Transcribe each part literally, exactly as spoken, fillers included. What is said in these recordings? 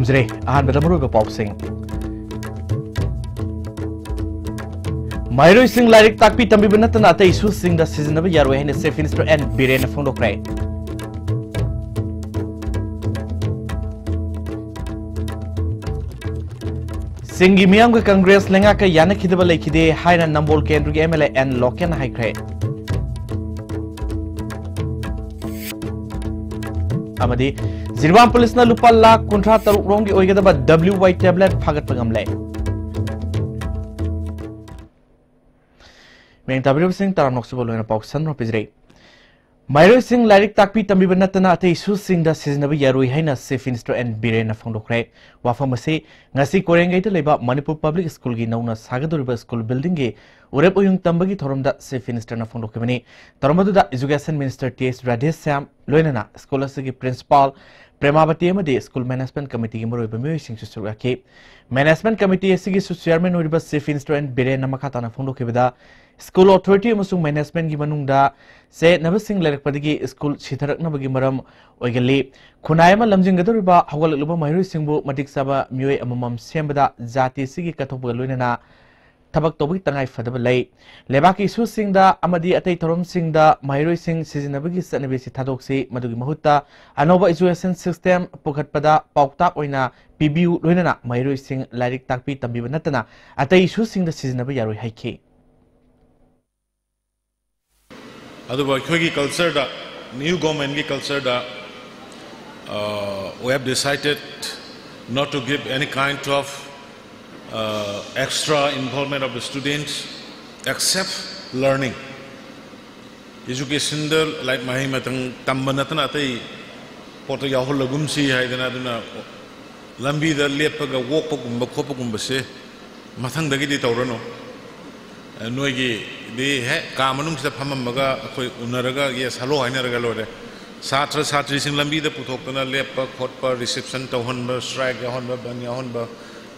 ꯖꯔꯦ꯫ ꯑꯍꯥꯟꯕꯗ ꯃꯔꯨꯑꯣꯏꯕ ꯄꯥꯎꯁꯤꯡ꯫ ꯃꯍꯩꯔꯣꯏꯁꯤꯡ ꯂꯥꯏꯔꯤꯛ ꯇꯥꯛꯄꯤ ꯇꯝꯕꯤꯕ ꯅꯠꯇꯅ ꯑꯇꯩ ꯏꯁꯨꯁꯤꯡꯗ ꯁꯤꯖꯤꯟꯅꯕ ꯌꯥꯔꯣꯏ ꯍꯥꯏꯅ Chief Minister N ꯕꯤꯔꯦꯟꯅ ꯐꯣꯡꯗꯣꯛꯈ꯭ꯔꯦ꯫ ꯁꯤꯡꯒꯤ ꯃꯤꯌꯥꯝꯒ ꯀꯪꯒ꯭ꯔꯦꯁ ꯂꯩꯉꯥꯛꯀ ꯌꯥꯅꯈꯤꯗꯕ ꯂꯩꯈꯤꯗꯦ ꯍꯥꯏꯅ ꯅꯝꯕꯣꯜ ꯀꯦꯟꯗ꯭ꯔꯒꯤ MLA N ꯂꯣꯀꯦꯟꯅ ꯍꯥꯏꯈ꯭ꯔꯦ꯫ ꯑꯃꯗꯤ ꯖꯤꯔꯤꯕꯥꯝ ꯄꯨꯂꯤꯁꯅ ꯂꯨꯄꯥ ꯂꯥꯈ ꯀꯨꯟꯊ꯭ꯔꯥ ꯇꯔꯨꯛ ꯔꯣꯝꯒꯤ ꯑꯣꯏꯒꯗꯕ W Y tablet ꯐꯥꯒꯠꯄ ꯉꯝꯂꯦ꯫ ꯃꯤꯌꯥꯝ ꯇꯥꯕꯤꯔꯤꯕꯁꯤꯡ ꯇꯔꯥꯝꯅ ꯑꯣꯛꯆꯕ ꯂꯣꯏꯅ ꯄꯥꯎ ꯁꯟꯗꯣꯛꯅ ꯄꯤꯖꯔꯤ꯫ ꯃꯍꯩꯔꯣꯏꯁꯤꯡ ꯂꯥꯏꯔꯤꯛ ꯇꯥꯛꯄꯤ ꯇꯝꯕꯤꯕ ꯅꯠꯇꯅ ꯑꯇꯩ ꯏꯁꯨꯁꯤꯡꯗ ꯁꯤꯖꯤꯟꯅꯕ ꯌꯥꯔꯣꯏ ꯍꯥꯏꯅ Chief Minister N ꯕꯤꯔꯦꯟꯅ ꯐꯣꯡꯗꯣꯛꯈ꯭ꯔꯦ꯫ ꯋꯥꯐꯝ ꯑꯁꯤ ꯉꯁꯤ ꯀꯣꯏꯔꯦꯡꯒꯩꯗ ꯂꯩꯕ ꯃꯅꯤꯄꯨꯔ ꯄꯕ꯭ꯂꯤꯛ ꯁ꯭ꯀꯨꯜꯒꯤ ꯅꯧꯅ ꯁꯥꯒꯗꯧꯔꯤꯕ ꯁ꯭ꯀꯨꯜ ꯕꯤꯜꯗꯤꯡꯒꯤ ꯎꯔꯦꯞ ꯎꯌꯨꯡ ꯇꯝꯕꯒꯤ ꯊꯧꯔꯝꯗ Chief Ministerꯅ ꯐꯣꯡꯗꯣꯛꯈꯤꯕꯅꯤ꯫ ꯊꯧꯔꯝ ꯑꯗꯨꯗ Education Minister T S Radheshyam ꯂꯣꯏꯅꯅ ꯁ꯭ꯀꯨꯜ ꯑꯁꯤꯒꯤ ꯄ꯭ꯔꯤꯟꯁꯤꯄꯥꯜ ꯄ꯭ꯔꯦꯃꯥꯕꯇꯤ ꯑꯃꯗꯤ ꯁ꯭ꯀꯨꯜ ꯃꯦꯅꯦꯖꯃꯦꯟꯠ ꯀꯃꯤꯇꯤꯒꯤ ꯃꯔꯨꯑꯣꯏꯕ ꯃꯤꯑꯣꯏꯁꯤꯡꯁꯨ ꯁꯔꯨꯛ ꯌꯥꯈꯤ꯫ ꯃꯦꯅꯦꯖꯃꯦꯟꯠ ꯀꯃꯤꯇꯤ ꯑꯁꯤꯒꯤꯁꯨ ꯆꯤꯌꯔꯃꯦꯟ ꯑꯣꯏꯔꯤꯕ Chief Minister N ꯕꯤꯔꯦꯟꯅ ꯃꯈꯥ ꯇꯥꯅ ꯐꯣꯡꯗꯣꯛꯈꯤꯕꯗ, ꯁ꯭ꯀꯨꯜ ꯑꯣꯊꯣꯔꯤꯇꯤ ꯑꯃꯁꯨꯡ ꯃꯦꯅꯦꯖꯃꯦꯟꯠꯀꯤ ꯃꯅꯨꯡꯗ ꯆꯌꯦꯠꯅꯕꯁꯤꯡ ꯂꯩꯔꯛꯄꯗꯒꯤ ꯁ꯭ꯀꯨꯜ ꯁꯤꯊꯔꯛꯅꯕꯒꯤ ꯃꯔꯝ ꯑꯣꯏꯒꯜꯂꯤ꯫ ꯈꯨꯟꯅꯥꯏ ꯑꯃ ꯂꯝꯖꯤꯡꯒꯗꯧꯔꯤꯕ ꯍꯧꯒꯠꯂꯛꯂꯤꯕ ꯃꯍꯩꯔꯣꯏꯁꯤꯡꯕꯨ ꯃꯇꯤꯛ ꯆꯥꯕ ꯃꯤꯑꯣꯏ ꯑꯃꯃꯝ ꯁꯦꯝꯕꯗ ꯖꯥꯇꯤ ꯑꯁꯤꯒꯤ ꯀꯠꯊꯣꯛꯄꯒ ꯂꯣꯏꯅꯅ ꯊꯕꯛ ꯇꯧꯕꯒꯤ ꯇꯉꯥꯏ ꯐꯗꯕ ꯂꯩ꯫ ꯂꯩꯕꯥꯛꯀꯤ ꯏꯁꯨꯁꯤꯡꯗ ꯑꯃꯗꯤ ꯑꯇꯩ ꯊꯧꯔꯝꯁꯤꯡꯗ ꯃꯍꯩꯔꯣꯏꯁꯤꯡ ꯁꯤꯖꯤꯟꯅꯕꯒꯤ ꯆꯠꯅꯕꯤ ꯑꯁꯤ ꯊꯥꯗꯣꯛꯁꯤ꯫ ꯃꯗꯨꯒꯤ ꯃꯍꯨꯠꯇ ꯑꯅꯧꯕ education system ꯄꯨꯈꯠꯄꯗ ꯄꯥꯎꯇꯥꯛ ꯑꯣꯏꯅ ꯄꯤꯕꯤꯌꯨ, ꯂꯣꯏꯅꯅ ꯃꯍꯩꯔꯣꯏꯁꯤꯡ ꯂꯥꯏꯔꯤꯛ ꯇꯥꯛꯄꯤ ꯇꯝꯕꯤꯕ ꯅꯠꯇꯅ ꯑꯇꯩ ꯏꯁꯨꯁꯤꯡꯗ ꯁꯤꯖꯤꯟꯅꯕ ꯌꯥꯔꯣꯏ ꯍꯥꯏꯈꯤ꯫ ꯑꯗꯨꯕꯨ ꯑꯩꯈꯣꯏꯒꯤ cultureꯗ, new governmentꯀꯤ cultureꯗ, uh, we have decided not to give any kind of, uh, extra involvement of the students except learning. Educationꯗ, ꯂꯥꯏꯔꯤꯛ ꯃꯍꯩ ꯃꯇꯪ ꯇꯝꯕ ꯅꯠꯇꯅ ꯑꯇꯩ ꯄꯣꯠꯇ ꯌꯥꯎꯍꯜꯂꯒꯨꯝꯁꯤ ꯍꯥꯏꯗꯅ, ꯑꯗꯨꯅ ꯂꯝꯕꯤꯗ ꯂꯦꯞꯄꯒ ꯑꯣꯛꯄꯒꯨꯝꯕ ꯈꯣꯠꯄꯒꯨꯝꯕꯁꯦ ꯃꯊꯪꯗꯒꯤꯗꯤ ꯇꯧꯔꯅꯨ꯫ ꯑ, ꯅꯣꯏꯒꯤꯗꯤ ꯍꯦꯛ ꯀꯥ ꯃꯅꯨꯡꯁꯤꯗ ꯐꯝꯃꯝꯃꯒ ꯑꯩꯈꯣꯏ ꯎꯅꯔꯒ, yes, hello ꯍꯥꯏꯅꯔꯒ ꯂꯣꯏꯔꯦ꯫ ꯁꯥꯇ꯭ꯔ ꯁꯥꯇ꯭ꯔꯤꯁꯤꯡ ꯂꯝꯕꯤꯗ ꯄꯨꯊꯣꯛꯇꯅ ꯂꯦꯞꯄ ꯈꯣꯠꯄ, reception ꯇꯧꯍꯟꯕ, strike ꯌꯥꯎꯍꯟꯕ, ꯕꯟ ꯌꯥꯎꯍꯟꯕ,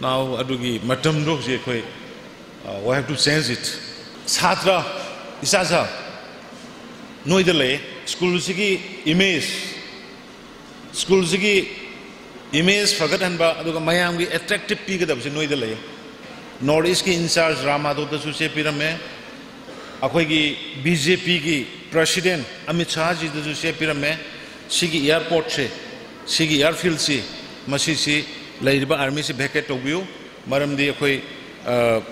now ꯑꯗꯨꯒꯤ ꯃꯇꯝꯗꯣ ꯍꯧꯖꯤꯛ ꯑꯩꯈꯣꯏ, uh, we have to change it. ꯁꯥꯇ꯭ꯔ ꯏꯆꯥꯁꯥ ꯅꯣꯏꯗ ꯂꯩ꯫ ꯁ꯭ꯀꯨꯜꯁꯤꯒꯤ image, ꯁ꯭ꯀꯨꯜꯁꯤꯒꯤ Image ꯐꯒꯠꯍꯟꯕ, ꯑꯗꯨꯒ ꯃꯌꯥꯝꯒꯤ attractive ꯄꯤꯒꯗꯕꯁꯦ ꯅꯣꯏꯗ ꯂꯩ꯫ North East ꯀꯤ in charge ꯔꯥꯝ ꯃꯥꯙꯕꯇꯁꯨ ꯆꯦ ꯄꯤꯔꯝꯃꯦ꯫ ꯑꯩꯈꯣꯏꯒꯤ B J P ꯒꯤ president ꯑꯃꯤꯠ ꯁꯥꯍꯖꯤꯗꯁꯨ ꯆꯦ ꯄꯤꯔꯝꯃꯦ꯫ ꯁꯤꯒꯤ airport ꯁꯦ, ꯁꯤꯒꯤ airfield ꯁꯤ, ꯃꯁꯤꯁꯤ ꯂꯩꯔꯤꯕ army ꯁꯤ vacate ꯇꯧꯕꯤꯌꯨ꯫ ꯃꯔꯝꯗꯤ ꯑꯩꯈꯣꯏ, ꯑ,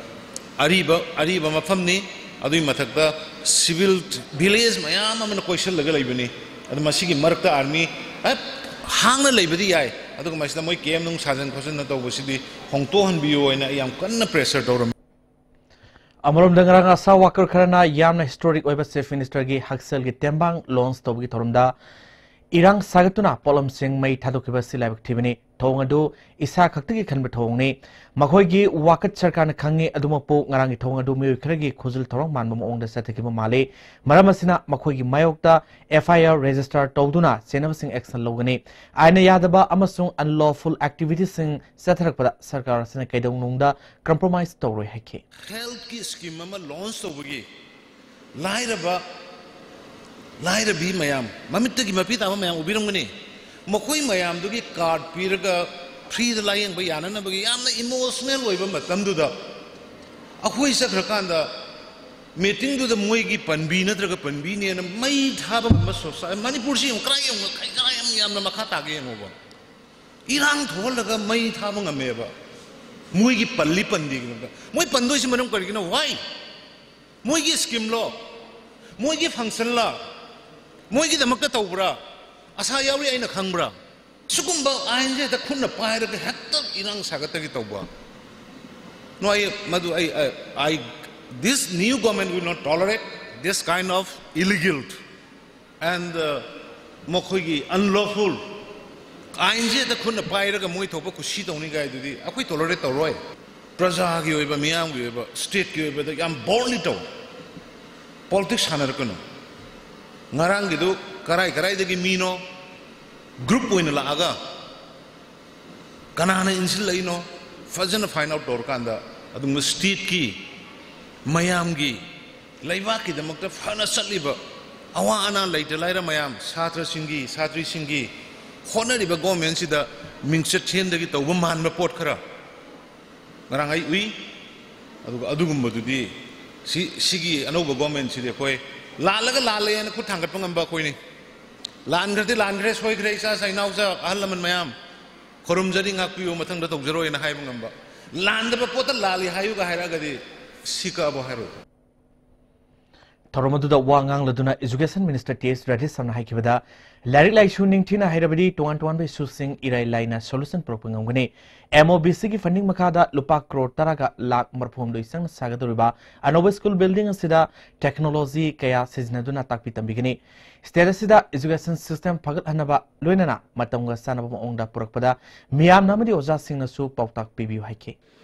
ꯑꯔꯤꯕ, ꯑꯔꯤꯕ ꯃꯐꯝꯅꯤ꯫ ꯑꯗꯨꯒꯤ ꯃꯊꯛꯇ civil village ꯃꯌꯥꯝ ꯑꯃꯅ ꯀꯣꯏꯁꯤꯜꯂꯒ ꯂꯩꯕꯅꯤ꯫ ꯑꯗꯨ ꯃꯁꯤꯒꯤ ꯃꯔꯛꯇ army, ꯑꯦ, ꯍꯥꯡꯅ ꯂꯩꯕꯗꯤ ꯌꯥꯏ, ꯑꯗꯨꯒ ꯃꯁꯤꯗ ꯃꯣꯏ camp ꯅꯨꯡ ꯁꯥꯖꯟ ꯈꯣꯠꯆꯟꯅ ꯇꯧꯕꯁꯤꯗꯤ ꯍꯣꯡꯇꯣꯛꯍꯟꯕꯤꯌꯨ ꯍꯥꯏꯅ ꯑꯩ ꯌꯥꯝ ꯀꯟꯅ pressure ꯇꯧꯔꯝꯃꯤ꯫ ꯑꯃꯔꯣꯝꯗ, ꯉꯔꯥꯡ ASHA worker ꯈꯔꯅ ꯌꯥꯝꯅ historic ꯑꯣꯏꯕ Chief Minister ꯒꯤ ꯍꯛꯁꯦꯜꯒꯤ ꯇꯦꯡꯕꯥꯡ launch ꯇꯧꯕꯒꯤ ꯊꯧꯔꯝꯗ ꯏꯔꯥꯡ ꯁꯥꯒꯠꯇꯨꯅ ꯄꯣꯠꯂꯝꯁꯤꯡ ꯃꯩ ꯊꯥꯗꯣꯛꯈꯤꯕ ꯑꯁꯤ ꯂꯥꯏꯕꯛ ꯊꯤꯕꯅꯤ꯫ ꯊꯧꯑꯣꯡ ꯑꯗꯨ ꯏꯁꯥ ꯈꯛꯇꯒꯤ ꯈꯟꯕ ꯊꯧꯑꯣꯡꯅꯤ꯫ ꯃꯈꯣꯏꯒꯤ ꯋꯥꯀꯠ ꯁꯔꯀꯥꯔꯅ ꯈꯪꯏ꯫ ꯑꯗꯨꯃꯛꯄꯨ, ꯉꯔꯥꯡꯒꯤ ꯊꯧꯑꯣꯡ ꯑꯗꯨ ꯃꯤꯑꯣꯏ ꯈꯔꯒꯤ ꯈꯨꯖꯤꯜ ꯊꯧꯔꯥꯡ ꯃꯥꯟꯕ ꯃꯑꯣꯡꯗ ꯆꯠꯊꯈꯤꯕ ꯃꯥꯜꯂꯤ꯫ ꯃꯔꯝ ꯑꯁꯤꯅ, ꯃꯈꯣꯏꯒꯤ ꯃꯥꯌꯣꯛꯇ F I R register ꯇꯧꯗꯨꯅ ꯆꯦꯟꯅꯕꯁꯤꯡ action ꯂꯧꯒꯅꯤ꯫ ꯑꯥꯏꯟꯅ ꯌꯥꯗꯕ ꯑꯃꯁꯨꯡ unlawful activity ꯁꯤꯡ ꯆꯠꯊꯔꯛꯄꯗ ꯁꯔꯀꯥꯔ ꯑꯁꯤꯅ ꯀꯩꯗꯧꯅꯨꯡꯗ compromise ꯇꯧꯔꯣꯏ ꯍꯥꯏꯈꯤ꯫ Health ꯀꯤ scheme ꯑꯃ launch ꯇꯧꯕꯒꯤ ꯂꯥꯏꯔꯕ, ꯂꯥꯏꯔꯕꯤ ꯃꯌꯥꯝ, ꯃꯃꯤꯠꯇꯒꯤ ꯃꯄꯤ ꯇꯥꯕ ꯃꯌꯥꯝ ꯎꯕꯤꯔꯝꯒꯅꯤ꯫ ꯃꯈꯣꯏ ꯃꯌꯥꯝꯗꯨꯒꯤ card ꯄꯤꯔꯒ free ꯗ ꯂꯥꯌꯦꯡꯕ ꯌꯥꯅꯅꯕꯒꯤ ꯌꯥꯝꯅ emotional ꯑꯣꯏꯕ ꯃꯇꯝꯗꯨꯗ, ꯑꯩꯈꯣꯏ ꯆꯠꯈ꯭ꯔꯀꯥꯟꯗ meeting ꯗꯨꯗ ꯃꯣꯏꯒꯤ ꯄꯟꯕꯤ ꯅꯠꯇ꯭ꯔꯒ ꯄꯟꯕꯤꯅꯦꯅ ꯃꯩ ꯊꯥꯕ ꯉꯝꯕ society, ꯃꯅꯤꯄꯨꯔꯁꯤ ꯌꯦꯡꯉꯨ, ꯀꯗꯥꯏ ꯌꯧꯅ, ꯀꯗꯥꯏ ꯌꯥꯝ ꯌꯥꯝꯅ ꯃꯈꯥ ꯇꯥꯒꯦ ꯌꯦꯡꯉꯣꯕ꯫ ꯏꯔꯥꯡ ꯊꯣꯛꯍꯜꯂꯒ ꯃꯩ ꯊꯥꯕ ꯉꯝꯃꯦꯕ꯫ ꯃꯣꯏꯒꯤ ꯄꯜꯂꯤ ꯄꯟꯗꯦꯒꯤꯗꯃꯛꯇ꯫ ꯃꯣꯏ ꯄꯟꯗꯣꯏꯁꯤ ꯃꯔꯝ ꯀꯔꯤꯒꯤꯅꯣ? Why? ꯃꯣꯏꯒꯤ scheme ꯂꯣ? ꯃꯣꯏꯒꯤ function ꯂ? ꯃꯣꯏꯒꯤꯗꯃꯛꯇ ꯇꯧꯕ꯭ꯔꯥ? ASHA ꯌꯥꯎꯔꯤ ꯑꯩꯅ ꯈꯪꯕ꯭ꯔꯥ? ꯁꯤꯒꯨꯝꯕ ꯑꯥꯏꯟꯁꯦ ꯍꯦꯛꯇ ꯈꯨꯠꯅ ꯄꯥꯏꯔꯒ ꯍꯦꯛꯇ ꯏꯔꯥꯡ ꯁꯥꯒꯠꯇꯒꯤ ꯇꯧꯕ꯫ No, ꯑꯩ ꯃꯗꯨ, ꯑꯩ, ꯑꯩ, I, this new government will not tolerate this kind of illegal and, uh, ꯃꯈꯣꯏꯒꯤ unlawful ꯑꯥꯏꯟꯁꯦ ꯍꯦꯛꯇ ꯈꯨꯠꯅ ꯄꯥꯏꯔꯒ ꯃꯣꯏ ꯊꯣꯛꯄ ꯀꯨꯁꯤ ꯇꯧꯅꯤ ꯀꯥꯏꯗꯨꯗꯤ ꯑꯩꯈꯣꯏ tolerate ꯇꯧꯔꯣꯏ꯫ ꯄ꯭ꯔꯖꯥꯒꯤ ꯑꯣꯏꯕ, ꯃꯤꯌꯥꯝꯒꯤ ꯑꯣꯏꯕ, state ꯀꯤ ꯑꯣꯏꯕꯗ ꯌꯥꯝ boldly ꯇꯧ꯫ Politics ꯁꯥꯟꯅꯔꯛꯀꯅꯨ꯫ ꯉꯔꯥꯡꯒꯤꯗꯨ ꯀꯔꯥꯏ ꯀꯔꯥꯏꯗꯒꯤ ꯃꯤꯅꯣ, group ꯑꯣꯏꯅ ꯂꯥꯛꯑꯒ ꯀꯅꯥꯅ ꯏꯟꯁꯤꯜꯂꯛꯏꯅꯣ, ꯐꯖꯅ find out ꯇꯧꯔꯀꯥꯟꯗ ꯑꯗꯨꯒꯨꯝꯕ state ꯀꯤ ꯃꯌꯥꯝꯒꯤ ꯂꯩꯕꯥꯛꯀꯤꯗꯃꯛꯇ ꯐꯅ ꯆꯠꯂꯤꯕ ꯑꯋꯥ ꯑꯅꯥ ꯂꯩꯇ ꯂꯥꯏꯔ ꯃꯌꯥꯝ, ꯁꯥꯇ꯭ꯔꯁꯤꯡꯒꯤ, ꯁꯥꯇ꯭ꯔꯤꯁꯤꯡꯒꯤ ꯍꯣꯠꯅꯔꯤꯕ government ꯁꯤꯗ ꯃꯤꯡꯆꯠ ꯊꯤꯍꯟꯗꯒꯤ ꯇꯧꯕ ꯃꯥꯟꯕ ꯄꯣꯠ ꯈꯔ ꯉꯔꯥꯡ ꯑꯩ ꯎꯏ꯫ ꯑꯗꯨꯒ ꯑꯗꯨꯒꯨꯝꯕꯗꯨꯗꯤ ꯁꯤ, ꯁꯤꯒꯤ ꯑꯅꯧꯕ ꯒꯣꯔꯃꯦꯟꯁꯤꯗꯤ ꯑꯩꯈꯣꯏ ꯂꯥꯜꯂꯒ ꯂꯥꯜꯂꯦꯅ ꯈꯨꯠ ꯊꯥꯡꯒꯠꯄ ꯉꯝꯕ ꯑꯩꯈꯣꯏꯅꯤ꯫ ꯂꯥꯟꯈ꯭ꯔꯗꯤ ꯂꯥꯟꯈ꯭ꯔꯦ, ꯁꯣꯏꯈ꯭ꯔꯦ, ꯏꯆꯥ ꯏꯆꯥ ꯏꯅꯥꯎꯆꯥ ꯑꯍꯜ ꯂꯃꯟ ꯃꯌꯥꯝ, ꯈꯨꯔꯨꯝꯖꯔꯤ, ꯉꯥꯛꯄꯤꯌꯨ, ꯃꯊꯪꯗ ꯇꯧꯖꯔꯣꯏꯅ ꯍꯥꯏꯕ ꯉꯝꯕ꯫ ꯂꯥꯟꯗꯕ ꯄꯣꯠꯇ ꯂꯥꯜꯂꯤ ꯍꯥꯏꯌꯨꯒ ꯍꯥꯏꯔꯛꯑꯒꯗꯤ ꯁꯤ ꯀꯛꯑꯕꯣ ꯍꯥꯏꯔꯣꯏ꯫ ꯊꯧꯔꯝ ꯑꯗꯨꯗ ꯋꯥ ꯉꯥꯡꯂꯗꯨꯅ Education Minister ꯇꯤ ꯑꯦꯁ ꯔꯥꯙꯦꯁ꯭ꯌꯥꯝꯅ ꯍꯥꯏꯈꯤꯕꯗ, ꯂꯥꯏꯔꯤꯛ ꯂꯥꯏꯁꯨ ꯅꯤꯡꯊꯤꯅ ꯍꯩꯔꯕꯗꯤ ꯇꯣꯉꯥꯟ ꯇꯣꯉꯥꯟꯕ issue ꯁꯤꯡ ꯏꯔꯥꯏ ꯂꯥꯏꯅ solution ꯄꯨꯔꯛꯄ ꯉꯝꯒꯅꯤ꯫ M O B C ꯒꯤ funding ꯃꯈꯥꯗ ꯂꯨꯄꯥ ꯀ꯭ꯔꯣꯔ ꯇꯔꯥꯒ ꯂꯥꯈ ꯃꯔꯤꯐꯨꯍꯨꯝꯗꯣꯏ ꯆꯪꯅ ꯁꯥꯒꯗꯧꯔꯤꯕ ꯑꯅꯧꯕ school building ꯑꯁꯤꯗ technology ꯀꯌꯥ ꯁꯤꯖꯤꯟꯅꯗꯨꯅ ꯇꯥꯛꯄꯤ ꯇꯝꯕꯤꯒꯅꯤ꯫ State ꯑꯁꯤꯗ education system ꯐꯒꯠꯍꯟꯅꯕ ꯂꯣꯏꯅꯅ ꯃꯇꯝꯒ ꯆꯥꯟꯅꯕ ꯃꯑꯣꯡꯗ ꯄꯨꯔꯛꯄꯗ ꯃꯤꯌꯥꯝꯅ ꯑꯃꯗꯤ ꯑꯣꯖꯥꯁꯤꯡꯅꯁꯨ ꯄꯥꯎꯇꯥꯛ ꯄꯤꯕꯤꯌꯨ ꯍꯥꯏꯈꯤ꯫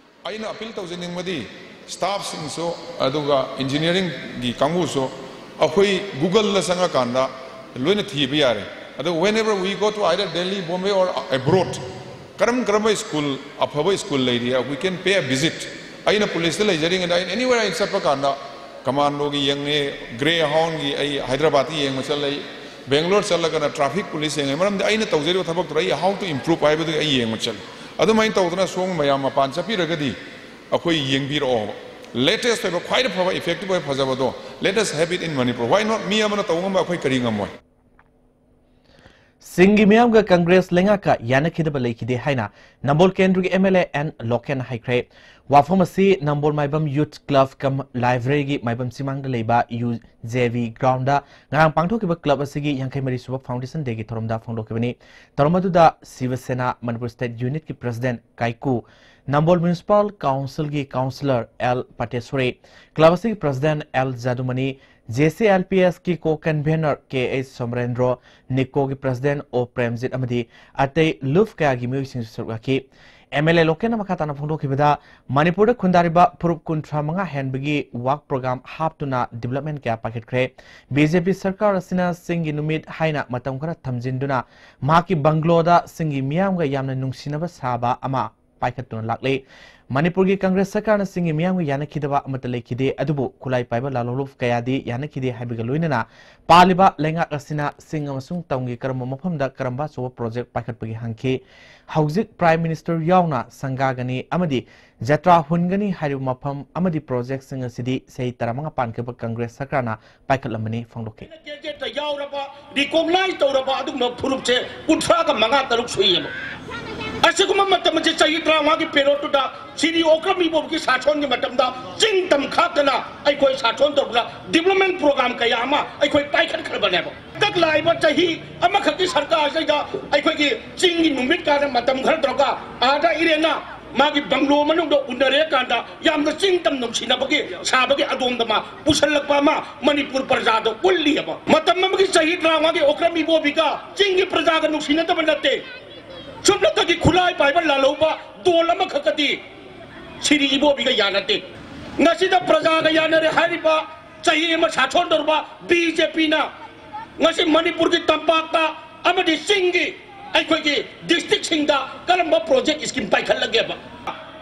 ꯑꯩꯅ appeal ꯇꯧꯖꯅꯤꯡꯕꯗꯤ staff ꯁꯤꯡꯁꯨ ꯑꯗꯨꯒ engineering ꯒꯤ ꯀꯥꯡꯕꯨꯁꯨ ꯑꯩꯈꯣꯏ Google ꯗ ꯆꯪꯉꯀꯥꯟꯗ ꯂꯣꯏꯅ ꯊꯤꯕ ꯌꯥꯔꯦ꯫ ꯑꯗꯨ whenever we go to either Delhi, Bombay or abroad, ꯀꯔꯝ ꯀꯔꯝꯕ school, ꯑꯐꯕ school ꯂꯩꯔꯤ, we can pay a visit꯫ ꯑꯩꯅ police ꯇ ꯂꯩꯖꯔꯤꯉꯩꯗ ꯑꯩꯅ anywhere ꯑꯩ ꯆꯠꯄ ꯀꯥꯟꯗ Commando ꯒꯤ ꯌꯦꯡꯉꯦ, Greyhound ꯒꯤ ꯑꯩ Hyderabad ꯇ ꯌꯦꯡꯕ ꯆꯠꯂꯦ, Bangalore ꯆꯠꯂꯒꯅ traffic police ꯌꯦꯡꯉꯦ꯫ ꯃꯔꯝꯗꯤ ꯑꯩꯅ ꯇꯧꯖꯔꯤꯕ ꯊꯕꯛꯇꯨꯗ ꯑꯩ how to improve ꯍꯥꯏꯕꯗꯨ ꯑꯩ ꯌꯦꯡꯕ ꯆꯠꯂꯤ꯫ ꯑꯗꯨꯃꯥꯏꯅ ꯇꯧꯗꯅ ꯁꯣꯝ ꯃꯌꯥꯝ ꯃꯄꯥꯟ ꯆꯠꯄꯤꯔꯒꯗꯤ ꯑꯩꯈꯣꯏ ꯌꯦꯡꯕꯤꯔꯛꯑꯣꯕ꯫ Latest ꯑꯣꯏꯕ, ꯈ꯭ꯋꯥꯏꯗꯒꯤ ꯐꯕ, effective ꯑꯣꯏꯕ, ꯐꯖꯕꯗꯣ, let us have it in Manipur꯫ Why not? ꯃꯤ ꯑꯃꯅ ꯇꯧꯕ ꯉꯝꯕ ꯑꯩꯈꯣꯏ ꯀꯔꯤ ꯉꯝꯃꯣꯏ? ꯁꯤꯡꯒꯤ ꯃꯤꯌꯥꯝꯒ Congress ꯂꯩꯉꯥꯛꯀ ꯌꯥꯅꯈꯤꯗꯕ ꯂꯩꯈꯤꯗꯦ ꯍꯥꯏꯅ ꯅꯝꯕꯣꯜ ꯀꯦꯟꯗ꯭ꯔꯒꯤ M L A ꯑꯦꯟ ꯂꯣꯀꯦꯟꯅ ꯍꯥꯏꯈ꯭ꯔꯦ꯫ ꯋꯥꯐꯝ ꯑꯁꯤ ꯅꯝꯕꯣꯜ ꯃꯥꯏꯕꯝ Youth Club cum Library ꯒꯤ ꯃꯥꯏꯕꯝ ꯆꯤꯃꯥꯡꯗ ꯂꯩꯕ U J V ground ꯗ ꯉꯔꯥꯡ ꯄꯥꯡꯊꯣꯛꯈꯤꯕ club ꯑꯁꯤꯒꯤ ꯌꯥꯡꯈꯩ ꯃꯔꯤ ꯁꯨꯕ foundation day ꯒꯤ ꯊꯧꯔꯝꯗ ꯐꯣꯡꯗꯣꯛꯈꯤꯕꯅꯤ꯫ ꯊꯧꯔꯝ ꯑꯗꯨꯗ ꯁꯤꯕ ꯁꯦꯅꯥ ꯃꯅꯤꯄꯨꯔ state unit ꯀꯤ president ꯀꯥꯏꯀꯨ, ꯅꯝꯕꯣꯜ Municipal Council ꯒꯤ councillor ꯑꯦꯜ ꯄꯇꯦꯁꯣꯔꯤ, club ꯑꯁꯤꯒꯤ president L Jadumani, J C L P S ꯀꯤ co-convener K H Somarendro, NICCO ꯒꯤ president ꯑꯣ ꯄ꯭ꯔꯦꯝꯖꯤꯠ ꯑꯃꯗꯤ ꯑꯇꯩ ꯂꯨꯞ ꯀꯌꯥꯒꯤ ꯃꯤꯑꯣꯏꯁꯤꯡꯁꯨ ꯁꯔꯨꯛ ꯌꯥꯈꯤ꯫ M L A ꯂꯣꯀꯦꯟꯅ ꯃꯈꯥ ꯇꯥꯅ ꯐꯣꯡꯗꯣꯛꯈꯤꯕꯗ, ꯃꯅꯤꯄꯨꯔꯗ ꯈꯨꯟꯗꯥꯔꯤꯕ ꯐꯨꯔꯨꯞ ꯀꯨꯟꯊ꯭ꯔꯥ ꯃꯉꯥ ꯍꯦꯟꯕꯒꯤ work program ꯍꯥꯞꯇꯨꯅ development ꯀꯌꯥ ꯄꯥꯏꯈꯠꯈ꯭ꯔꯦ꯫ B J P ꯁꯔꯀꯥꯔ ꯑꯁꯤꯅ ꯆꯤꯡꯒꯤ ꯅꯨꯃꯤꯠ ꯍꯥꯏꯅ ꯃꯇꯝ ꯈꯔ ꯊꯝꯖꯤꯟꯗꯨꯅ ꯃꯍꯥꯛꯀꯤ bungalow ꯗ ꯆꯤꯡꯒꯤ ꯃꯤꯌꯥꯝꯒ ꯌꯥꯝꯅ ꯅꯨꯡꯁꯤꯅꯕ ꯁꯥꯕ ꯑꯃ ꯄꯥꯏꯈꯠꯇꯨꯅ ꯂꯥꯛꯂꯤ꯫ ꯃꯅꯤꯄꯨꯔꯒꯤ ꯀꯪꯒ꯭ꯔꯦꯁ ꯁꯔꯀꯥꯔꯅ ꯆꯤꯡꯒꯤ ꯃꯤꯌꯥꯝꯒ ꯌꯥꯅꯈꯤꯗꯕ ꯑꯃꯠꯇ ꯂꯩꯈꯤꯗꯦ, ꯑꯗꯨꯕꯨ ꯈꯨꯠꯂꯥꯏ ꯄꯥꯏꯕ ꯂꯥꯂꯣꯡꯂꯨꯞ ꯀꯌꯥꯗꯤ ꯌꯥꯅꯈꯤꯗꯦ ꯍꯥꯏꯕꯒ ꯂꯣꯏꯅꯅ ꯄꯥꯜꯂꯤꯕ ꯂꯩꯉꯥꯛ ꯑꯁꯤꯅ ꯆꯤꯡ ꯑꯃꯁꯨꯡ ꯇꯝꯒꯤ ꯀꯔꯝꯕ ꯃꯐꯝꯗ ꯀꯔꯝꯕ ꯑꯆꯧꯕ ꯄ꯭ꯔꯣꯖꯦꯛ ꯄꯥꯏꯈꯠꯄꯒꯦ ꯍꯪꯈꯤ꯫ ꯍꯧꯖꯤꯛ ꯄ꯭ꯔꯥꯏꯝ ꯃꯤꯅꯤꯁꯇꯔ ꯌꯥꯎꯅ ꯁꯪꯒꯥꯒꯅꯤ ꯑꯃꯗꯤ ꯖꯇ꯭ꯔꯥ ꯍꯨꯟꯒꯅꯤ ꯍꯥꯏꯔꯤꯕ ꯃꯐꯝ ꯑꯃꯗꯤ ꯄ꯭ꯔꯣꯖꯦꯛꯁꯤꯡ ꯑꯁꯤꯗꯤ ꯆꯍꯤ ꯇꯔꯥꯃꯉꯥ ꯄꯥꯟꯈꯤꯕ ꯀꯪꯒ꯭ꯔꯦꯁ ꯁꯔꯀꯥꯔꯅ ꯄꯥꯏꯈꯠꯂꯝꯕꯅꯤ ꯐꯣꯡꯗꯣꯛꯈꯤ꯫ ꯒꯦꯖꯦꯠꯇ ꯌꯥꯎꯔꯕ, ꯔꯤꯀꯣꯒꯅꯥꯏꯖ ꯇꯧꯔꯕ ꯑꯗꯨꯒꯨꯝꯕ ꯐꯨꯔꯨꯞꯁꯦ ꯀꯨꯟꯊ꯭ꯔꯥꯒ ꯃꯉꯥ ꯇꯔꯨꯛ ꯁꯨꯏꯌꯦꯕ꯫ ꯑꯁꯤꯒꯨꯝꯕ ꯃꯇꯝ ꯑꯁꯤ ꯆꯍꯤ ꯇꯔꯥꯃꯉꯥꯒꯤ ꯄꯦꯔꯣꯠꯇꯨꯗ ꯁꯤꯔꯤ ꯑꯣꯀ꯭ꯔꯝ ꯏꯕꯣꯕꯤꯒꯤ ꯁꯥꯁꯣꯟꯒꯤ ꯃꯇꯝꯗ ꯆꯤꯡ ꯇꯝ ꯈꯥꯛꯇꯅ ꯑꯩꯈꯣꯏ ꯁꯥꯁꯣꯟ ꯇꯧꯗꯅ ꯗꯤꯕ꯭ꯂꯞꯃꯦꯟ ꯄ꯭ꯔꯣꯒ꯭ꯔꯥꯝ ꯀꯌꯥ ꯑꯃ ꯑꯩꯈꯣꯏ ꯄꯥꯏꯈꯠꯈ꯭ꯔꯕꯅꯦꯕ꯫ ꯍꯟꯗꯛ ꯂꯥꯛꯏꯕ ꯆꯍꯤ ꯑꯃꯈꯛꯀꯤ ꯁꯔꯀꯥꯔꯁꯤꯗ ꯑꯩꯈꯣꯏꯒꯤ ꯆꯤꯡꯒꯤ ꯅꯨꯃꯤꯠ ꯀꯥꯗ ꯃꯇꯝ ꯈꯔ ꯇꯧꯔꯒ ꯑꯥꯗ ꯏꯔꯦꯟꯅ ꯃꯥꯒꯤ ꯕꯪꯒ꯭ꯂꯣ ꯃꯅꯨꯡꯗ ꯎꯅꯔꯦ ꯀꯥꯟꯗ ꯌꯥꯝꯅ ꯆꯤꯡ ꯇꯝ ꯅꯨꯡꯁꯤꯅꯕꯒꯤ ꯁꯥꯕꯒꯤ ꯑꯗꯣꯝꯗ ꯃꯥ ꯄꯨꯁꯜꯂꯛꯄ ꯑꯃ ꯃꯅꯤꯄꯨꯔ ꯄ꯭ꯔꯖꯥꯗ ꯎꯠꯂꯤꯑꯕ꯫ ꯃꯇꯝ ꯑꯃꯒꯤ ꯆꯍꯤ ꯇꯔꯥꯃꯉꯥꯒꯤ ꯑꯣꯀ꯭ꯔꯝ ꯏꯕꯣꯕꯤꯒ ꯆꯤꯡꯒꯤ ꯄ꯭ꯔꯖꯥꯒ ꯅꯨꯡꯁꯤꯅꯗꯕ ꯅꯠꯇꯦ꯫ ꯁꯨꯞꯅꯇꯒꯤ ꯈꯨꯠꯂꯥꯏ ꯄꯥꯏꯕ ꯂꯥꯜꯍꯧꯕ ꯗꯣꯜ ꯑꯃꯈꯛꯀꯗꯤ ꯁꯤꯔꯤ ꯏꯕꯣꯕꯤꯒ ꯌꯥꯅꯗꯦ꯫ ꯉꯁꯤꯗ ꯄ꯭ꯔꯖꯥꯒ ꯌꯥꯅꯔꯦ ꯍꯥꯏꯔꯤꯕ ꯆꯍꯤ ꯑꯃ ꯁꯥꯁꯣꯟ ꯇꯧꯔꯕ ꯕꯤ ꯖꯦ ꯄꯤꯅ ꯉꯁꯤ ꯃꯅꯤꯄꯨꯔꯒꯤ ꯇꯝꯄꯥꯛꯇ ꯑꯃꯗꯤ ꯆꯤꯡꯒꯤ ꯑꯩꯈꯣꯏꯒꯤ ꯗꯤꯁꯇ꯭ꯔꯤꯛꯁꯤꯡꯗ ꯀꯔꯝꯕ ꯄ꯭ꯔꯣꯖꯦꯛ ꯁ꯭ꯀꯤꯝ ꯄꯥꯏꯈꯠꯂꯒꯦꯕ?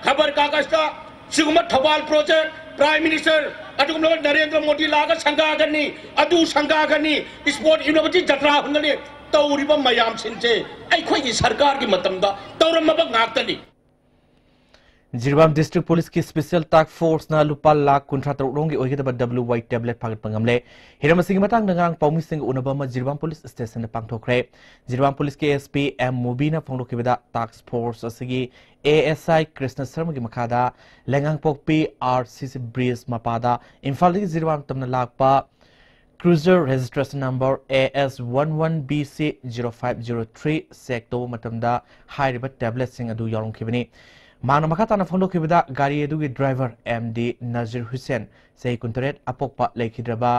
ꯈꯕꯔ ꯀꯥꯒꯖꯇ ꯁꯤꯒꯨꯝꯕ ꯊꯧꯕꯥꯜ ꯄ꯭ꯔꯣꯖꯦꯛ, ꯄ꯭ꯔꯥꯏꯝ ꯃꯤꯅꯤꯁꯇꯔ, ꯑꯗꯨꯒꯨꯝꯂꯕ ꯅꯔꯦꯟꯗ꯭ꯔ ꯃꯣꯗꯤ ꯂꯥꯛꯑꯒ ꯁꯪꯒꯥꯒꯅꯤ, ꯑꯗꯨ ꯁꯪꯒꯥꯒꯅꯤ, ꯏꯁꯄꯣꯔꯠ ꯌꯨꯅꯤꯚꯔꯁꯤꯇꯤ ꯖꯇ꯭ꯔꯥ ꯍꯨꯟꯒꯅꯤ ꯇꯧꯔꯤꯕ ꯃꯌꯥꯝꯁꯤꯡꯁꯦ ꯑꯩꯈꯣꯏꯒꯤ ꯁꯔꯀꯥꯔꯒꯤ ꯃꯇꯝꯗ ꯇꯧꯔꯝꯃꯕ ꯉꯥꯛꯇꯅꯤ꯫ ꯖꯤꯔꯤꯕꯥꯝ ꯗꯤꯁꯇ꯭ꯔꯤꯛ ꯄꯨꯂꯤꯁꯀꯤ ꯁ꯭ꯄꯦꯁꯤꯌꯦꯜ ꯇꯥꯁꯛ ꯐꯣꯔꯁꯅ ꯂꯨꯄꯥ ꯂꯥꯈ ꯀꯨꯟꯊ꯭ꯔꯥ ꯇꯔꯨꯛ ꯔꯣꯝꯒꯤ ꯑꯣꯏꯒꯗꯕ ꯗꯕ꯭ꯂꯤꯎ ꯋꯥꯏ ꯇꯦꯕ꯭ꯂꯦꯠ ꯐꯥꯒꯠꯄ ꯉꯝꯂꯦ꯫ ꯍꯤꯔꯝ ꯑꯁꯤꯒꯤ ꯃꯇꯥꯡꯗ ꯉꯔꯥꯡ ꯄꯥꯎꯃꯤꯁꯤꯡꯒ ꯎꯅꯕ ꯑꯃ ꯖꯤꯔꯤꯕꯥꯝ ꯄꯨꯂꯤꯁ ꯁ꯭ꯇꯦꯁꯟꯗ ꯄꯥꯡꯊꯣꯛꯈ꯭ꯔꯦ꯫ ꯖꯤꯔꯤꯕꯥꯝ ꯄꯨꯂꯤꯁꯀꯤ ꯑꯦꯁ ꯄꯤ ꯑꯦꯝ ꯃꯨꯕꯤꯅ ꯐꯣꯡꯗꯣꯛꯈꯤꯕꯗ, ꯇꯥꯁꯛ ꯐꯣꯔꯁ ꯑꯁꯤꯒꯤ ꯑꯦ ꯑꯦꯁ ꯑꯥꯏ ꯀ꯭ꯔꯤꯁꯅ ꯁꯔꯃꯒꯤ ꯃꯈꯥꯗ ꯂꯩꯉꯥꯡꯄꯣꯛꯄꯤ ꯑꯥꯔ ꯁꯤ ꯁꯤ ꯕ꯭ꯔꯤꯖ ꯃꯄꯥꯗ ꯏꯝꯐꯥꯜꯗꯒꯤ ꯖꯤꯔꯤꯕꯥꯝ ꯇꯝꯅ ꯂꯥꯛꯄ cruiser registration number A S one one B C zero five zero three check ꯇꯧꯕ ꯃꯇꯝꯗ ꯍꯥꯏꯔꯤꯕ ꯇꯦꯕ꯭ꯂꯦꯠꯁꯤꯡ ꯑꯗꯨ ꯌꯥꯎꯔꯝꯈꯤꯕꯅꯤ꯫ ꯃꯍꯥꯛꯅ ꯃꯈꯥ ꯇꯥꯅ ꯐꯣꯡꯗꯣꯛꯈꯤꯕꯗ, ꯒꯥꯔꯤ ꯑꯗꯨꯒꯤ driver M D Nazir Hussain, ꯆꯍꯤ ꯀꯨꯟꯇꯔꯦꯠ, ꯑꯄꯣꯛꯄ ꯂꯩꯈꯤꯗ꯭ꯔꯕ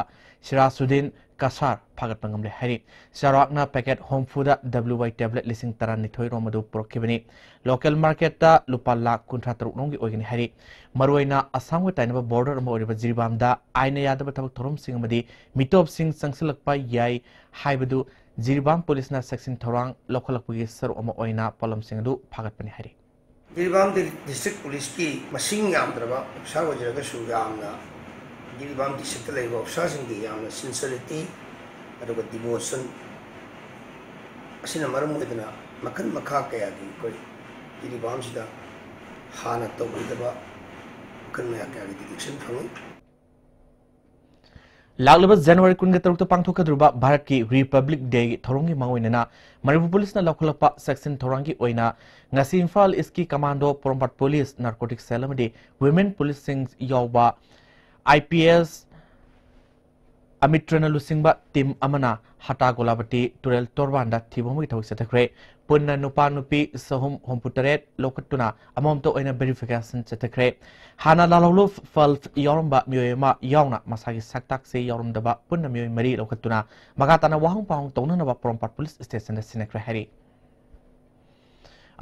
ꯁꯤꯔꯥꯁꯨꯗꯤꯟ ꯀꯁꯥꯔ ꯐꯥꯒꯠꯄ ꯉꯝꯂꯦ ꯍꯥꯏꯔꯤ꯫ ꯆꯥꯎꯔꯥꯛꯅ ꯄꯦꯀꯦꯠ ꯍꯨꯝꯐꯨꯗ ꯗꯕ꯭ꯂꯤꯎ ꯋꯥꯏ ꯇꯦꯕ꯭ꯂꯦꯠ ꯂꯤꯁꯤꯡ ꯇꯔꯥꯅꯤꯊꯣꯏ ꯔꯣꯝ ꯑꯗꯨ ꯄꯨꯔꯛꯈꯤꯕꯅꯤ꯫ ꯂꯣꯀꯦꯜ ꯃꯥꯔꯀꯦꯠꯇ ꯂꯨꯄꯥ ꯂꯥꯈ ꯀꯨꯟꯊ꯭ꯔꯥ ꯇꯔꯨꯛ ꯔꯣꯝꯒꯤ ꯑꯣꯏꯒꯅꯤ ꯍꯥꯏꯔꯤ꯫ ꯃꯔꯨꯑꯣꯏꯅ ꯑꯁꯥꯝꯒ ꯇꯥꯏꯅꯕ ꯕꯣꯔꯗꯔ ꯑꯃ ꯑꯣꯏꯔꯤꯕ ꯖꯤꯔꯤꯕꯥꯝꯗ ꯑꯥꯏꯟꯅ ꯌꯥꯗꯕ ꯊꯕꯛ ꯊꯧꯔꯝꯁꯤꯡ ꯑꯃꯗꯤ ꯃꯤꯇꯣꯞꯁꯤꯡ ꯆꯪꯁꯤꯜꯂꯛꯄ ꯌꯥꯏ ꯍꯥꯏꯕꯗꯨ ꯖꯤꯔꯤꯕꯥꯝ ꯄꯨꯂꯤꯁꯅ ꯆꯦꯛꯁꯤꯟ ꯊꯧꯔꯥꯡ ꯂꯧꯈꯠꯂꯛꯄꯒꯤ ꯁꯔꯨꯛ ꯑꯃ ꯑꯣꯏꯅ ꯄꯣꯠꯂꯝꯁꯤꯡ ꯑꯗꯨ ꯐꯥꯒꯠꯄꯅꯤ ꯍꯥꯏꯔꯤ꯫ ꯖꯤꯔꯤꯕꯥꯝ ꯗꯤ-, ꯗꯤꯁꯇ꯭ꯔꯤꯛ ꯄꯨꯂꯤꯁꯀꯤ ꯃꯁꯤꯡ ꯌꯥꯝꯗ꯭ꯔꯕ ꯑꯣꯐꯤꯁꯥꯔ ꯑꯣꯏꯖꯔꯒꯁꯨ, ꯌꯥꯝꯅ ꯖꯤꯔꯤꯕꯥꯝ ꯗꯤꯁꯇ꯭ꯔꯤꯛꯇ ꯂꯩꯔꯤꯕ ꯑꯣꯐꯤꯁꯥꯔꯁꯤꯡꯒꯤ ꯌꯥꯝꯅ ꯁꯤꯟꯁꯔꯤꯇꯤ ꯑꯗꯨꯒ ꯗꯤꯚꯣꯁꯟ ꯑꯁꯤꯅ ꯃꯔꯝ ꯑꯣꯏꯗꯨꯅ ꯃꯈꯜ ꯃꯈꯥ ꯀꯌꯥꯒꯤ ꯑꯩꯈꯣꯏ ꯖꯤꯔꯤꯕꯥꯝꯁꯤꯗ ꯍꯥꯟꯅ ꯇꯧꯕꯤꯗꯕ ꯃꯈꯜ ꯃꯌꯥ ꯀꯌꯥꯒꯤ ꯗꯤꯇꯦꯛꯁꯟ ꯐꯪꯏ꯫ ꯂꯥꯛꯂꯤꯕ ꯖꯅꯋꯥꯔꯤ ꯀꯨꯟꯒ ꯇꯔꯨꯛꯇ ꯄꯥꯡꯊꯣꯛꯀꯗꯧꯔꯤꯕ ꯚꯥꯔꯠꯀꯤ ꯔꯤꯄꯕ꯭ꯂꯤꯛ ꯗꯦꯒꯤ ꯊꯧꯔꯝꯒꯤ ꯃꯥꯡꯑꯣꯏꯅꯅ ꯃꯅꯤꯄꯨꯔ ꯄꯨꯂꯤꯁꯅ ꯂꯧꯈꯠꯂꯛꯄ ꯆꯦꯛꯁꯤꯟ ꯊꯧꯔꯥꯡꯒꯤ ꯑꯣꯏꯅ ꯉꯁꯤ ꯏꯝꯐꯥꯜ ꯏꯁꯀꯤ ꯀꯃꯥꯟꯗꯣ, ꯄꯣꯔꯣꯝꯄꯥꯠ ꯄꯨꯂꯤꯁ, ꯅꯥꯔꯀꯣꯇꯤꯛ ꯁꯦꯜ ꯑꯃꯗꯤ ꯋꯤꯃꯦꯟ ꯄꯨꯂꯤꯁꯁꯤꯡ ꯌꯥꯎꯕ ꯑꯥꯏ ꯄꯤ ꯑꯦꯁ ꯑꯃꯤꯇ꯭ꯔꯅ ꯂꯨꯆꯤꯡꯕ ꯇꯤꯝ ꯑꯃꯅ ꯍꯇꯥ ꯒꯣꯂꯥꯕꯇꯤ ꯇꯨꯔꯦꯜ ꯇꯣꯔꯕꯥꯟꯗ ꯊꯤꯕ ꯍꯨꯝꯕꯒꯤ ꯊꯕꯛ ꯆꯠꯊꯈ꯭ꯔꯦ꯫ ꯄꯨꯟꯅ ꯅꯨꯄꯥ ꯅꯨꯄꯤ ꯆꯍꯨꯝ ꯍꯨꯝꯐꯨꯇꯔꯦꯠ ꯂꯧꯈꯠꯇꯨꯅ ꯑꯃꯃꯝꯇ ꯑꯣꯏꯅ ꯚꯦꯔꯤꯐꯤꯀꯦꯁꯟ ꯆꯠꯊꯈ꯭ꯔꯦ꯫ ꯍꯥꯟꯅ ꯂꯥꯜꯍꯧꯂꯨꯞ ꯐꯜ ꯌꯥꯎꯔꯝꯕ ꯃꯤꯑꯣꯏ ꯑꯃ ꯌꯥꯎꯅ ꯃꯁꯥꯒꯤ ꯁꯛꯇꯥꯛꯁꯦ ꯌꯥꯎꯔꯝꯗꯕ ꯄꯨꯟꯅ ꯃꯤꯑꯣꯏ ꯃꯔꯤ ꯂꯧꯈꯠꯇꯨꯅ ꯃꯈꯥ ꯇꯥꯅ ꯋꯥꯍꯪ ꯄꯥꯎꯍꯪ ꯇꯧꯅꯅꯕ ꯄꯣꯔꯣꯝꯄꯥꯠ ꯄꯨꯂꯤꯁ ꯁ꯭ꯇꯦꯁꯟꯗ ꯁꯤꯟꯅꯈ꯭ꯔꯦ ꯍꯥꯏꯔꯤ꯫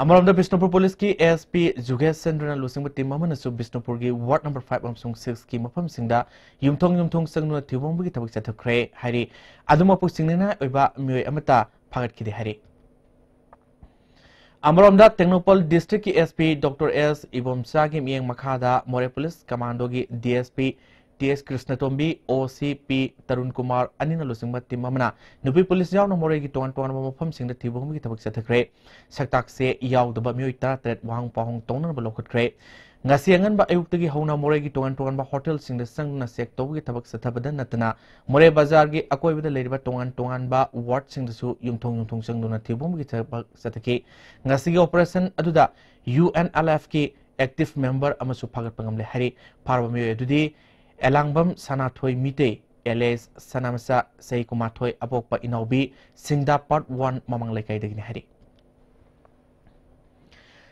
ꯑꯃꯔꯣꯝꯗ ꯕꯤꯁꯅꯨꯄꯨꯔ ꯄꯨꯂꯤꯁꯀꯤ ꯑꯦꯁ ꯄꯤ ꯖꯨꯒꯦꯁ ꯆꯟꯗ꯭ꯔꯅ ꯂꯨꯆꯤꯡꯕ ꯇꯤꯝ ꯑꯃꯅꯁꯨ ꯕꯤꯁꯅꯨꯄꯨꯔꯒꯤ ꯋꯥꯔꯗ ꯅꯝꯕꯔ ꯐꯥꯏꯚ ꯑꯃꯁꯨꯡ ꯁꯤꯛꯁꯀꯤ ꯃꯐꯝꯁꯤꯡꯗ ꯌꯨꯝꯊꯣꯡ ꯌꯨꯝꯊꯣꯡ ꯆꯪꯗꯨꯅ ꯊꯤꯕ ꯍꯨꯝꯕꯒꯤ ꯊꯕꯛ ꯆꯠꯊꯈ꯭ꯔꯦ ꯍꯥꯏꯔꯤ꯫ ꯑꯗꯨꯃꯛꯄꯨ ꯆꯤꯡꯅꯅꯤꯡꯉꯥꯏ ꯑꯣꯏꯕ ꯃꯤꯑꯣꯏ ꯑꯃꯠꯇ ꯐꯥꯒꯠꯈꯤꯗꯦ ꯍꯥꯏꯔꯤ꯫ ꯑꯃꯔꯣꯝꯗ ꯇꯦꯡꯅꯧꯄꯜ ꯗꯤꯁꯇ꯭ꯔꯤꯛꯀꯤ ꯑꯦꯁ ꯄꯤ ꯗꯣꯛꯇꯔ ꯑꯦꯁ ꯏꯕꯣꯝꯆꯥꯒꯤ ꯃꯤꯠꯌꯦꯡ ꯃꯈꯥꯗ ꯃꯣꯔꯦ police ꯀꯃꯥꯟꯗꯣꯒꯤ D S P T ꯑꯦꯁ ꯀ꯭ꯔꯤꯁꯅꯇꯣꯝꯕꯤ, ꯑꯣ ꯁꯤ ꯄꯤ ꯇꯔꯨꯟ ꯀꯨꯃꯥꯔ ꯑꯅꯤꯅ ꯂꯨꯆꯤꯡꯕ ꯇꯤꯝ ꯑꯃꯅ ꯅꯨꯄꯤ ꯄꯨꯂꯤꯁ ꯌꯥꯎꯅ ꯃꯣꯔꯦꯒꯤ ꯇꯣꯉꯥꯟ ꯇꯣꯉꯥꯟꯕ ꯃꯐꯝꯁꯤꯡꯗ ꯊꯤꯕ ꯍꯨꯝꯕꯒꯤ ꯊꯕꯛ ꯆꯠꯊꯈ꯭ꯔꯦ꯫ ꯁꯛꯇꯥꯛꯁꯦ ꯌꯥꯎꯗꯕ ꯃꯤꯑꯣꯏ ꯇꯔꯥꯇꯔꯦꯠ ꯋꯥꯍꯪ ꯄꯥꯎꯍꯪ ꯇꯧꯅꯅꯕ ꯂꯧꯈꯠꯈ꯭ꯔꯦ꯫ ꯉꯁꯤ ꯑꯉꯟꯕ ꯑꯌꯨꯛꯇꯒꯤ ꯍꯧꯅ ꯃꯣꯔꯦꯒꯤ ꯇꯣꯉꯥꯟ ꯇꯣꯉꯥꯟꯕ ꯍꯣꯇꯦꯜꯁꯤꯡꯗ ꯆꯪꯗꯨꯅ ꯆꯦꯛ ꯇꯧꯕꯒꯤ ꯊꯕꯛ ꯆꯠꯊꯕꯗ ꯅꯠꯇꯅ ꯃꯣꯔꯦ ꯕꯖꯥꯔꯒꯤ ꯑꯀꯣꯏꯕꯗ ꯂꯩꯔꯤꯕ ꯇꯣꯉꯥꯟ ꯇꯣꯉꯥꯟꯕ ꯋꯥꯔꯗꯁꯤꯡꯗꯁꯨ ꯌꯨꯝꯊꯣꯡ ꯌꯨꯝꯊꯣꯡ ꯆꯪꯗꯨꯅ ꯊꯤꯕ ꯍꯨꯝꯕꯒꯤ ꯊꯕꯛ ꯆꯠꯊꯈꯤ꯫ ꯉꯁꯤꯒꯤ ꯑꯣꯄꯔꯦꯁꯟ ꯑꯗꯨꯗ ꯌꯨ ꯑꯦꯟ ꯑꯦꯜ ꯑꯦꯐꯀꯤ ꯑꯦꯛꯇꯤꯚ ꯃꯦꯝꯕꯔ ꯑꯃꯁꯨ ꯐꯥꯒꯠꯄ ꯉꯝꯂꯦ ꯍꯥꯏꯔꯤ꯫ ꯐꯥꯔꯕ ꯃꯤꯑꯣꯏ ꯑꯗꯨꯗꯤ ꯑꯦꯂꯥꯡꯕꯝ ꯁꯅꯥꯊꯣꯏ ꯃꯤꯇꯩ, ꯑꯦꯂꯤꯌꯥꯁ ꯁꯅꯥꯃꯆꯥ, ꯆꯍꯤ ꯀꯨꯟꯃꯥꯊꯣꯏ, ꯑꯄꯣꯛꯄ ꯏꯅꯥꯎꯕꯤ, ꯁꯤꯡꯗꯥ ꯄꯥꯔꯠ ꯋꯥꯟ ꯃꯃꯥꯡ ꯂꯩꯀꯥꯏꯗꯒꯤꯅꯤ ꯍꯥꯏꯔꯤ꯫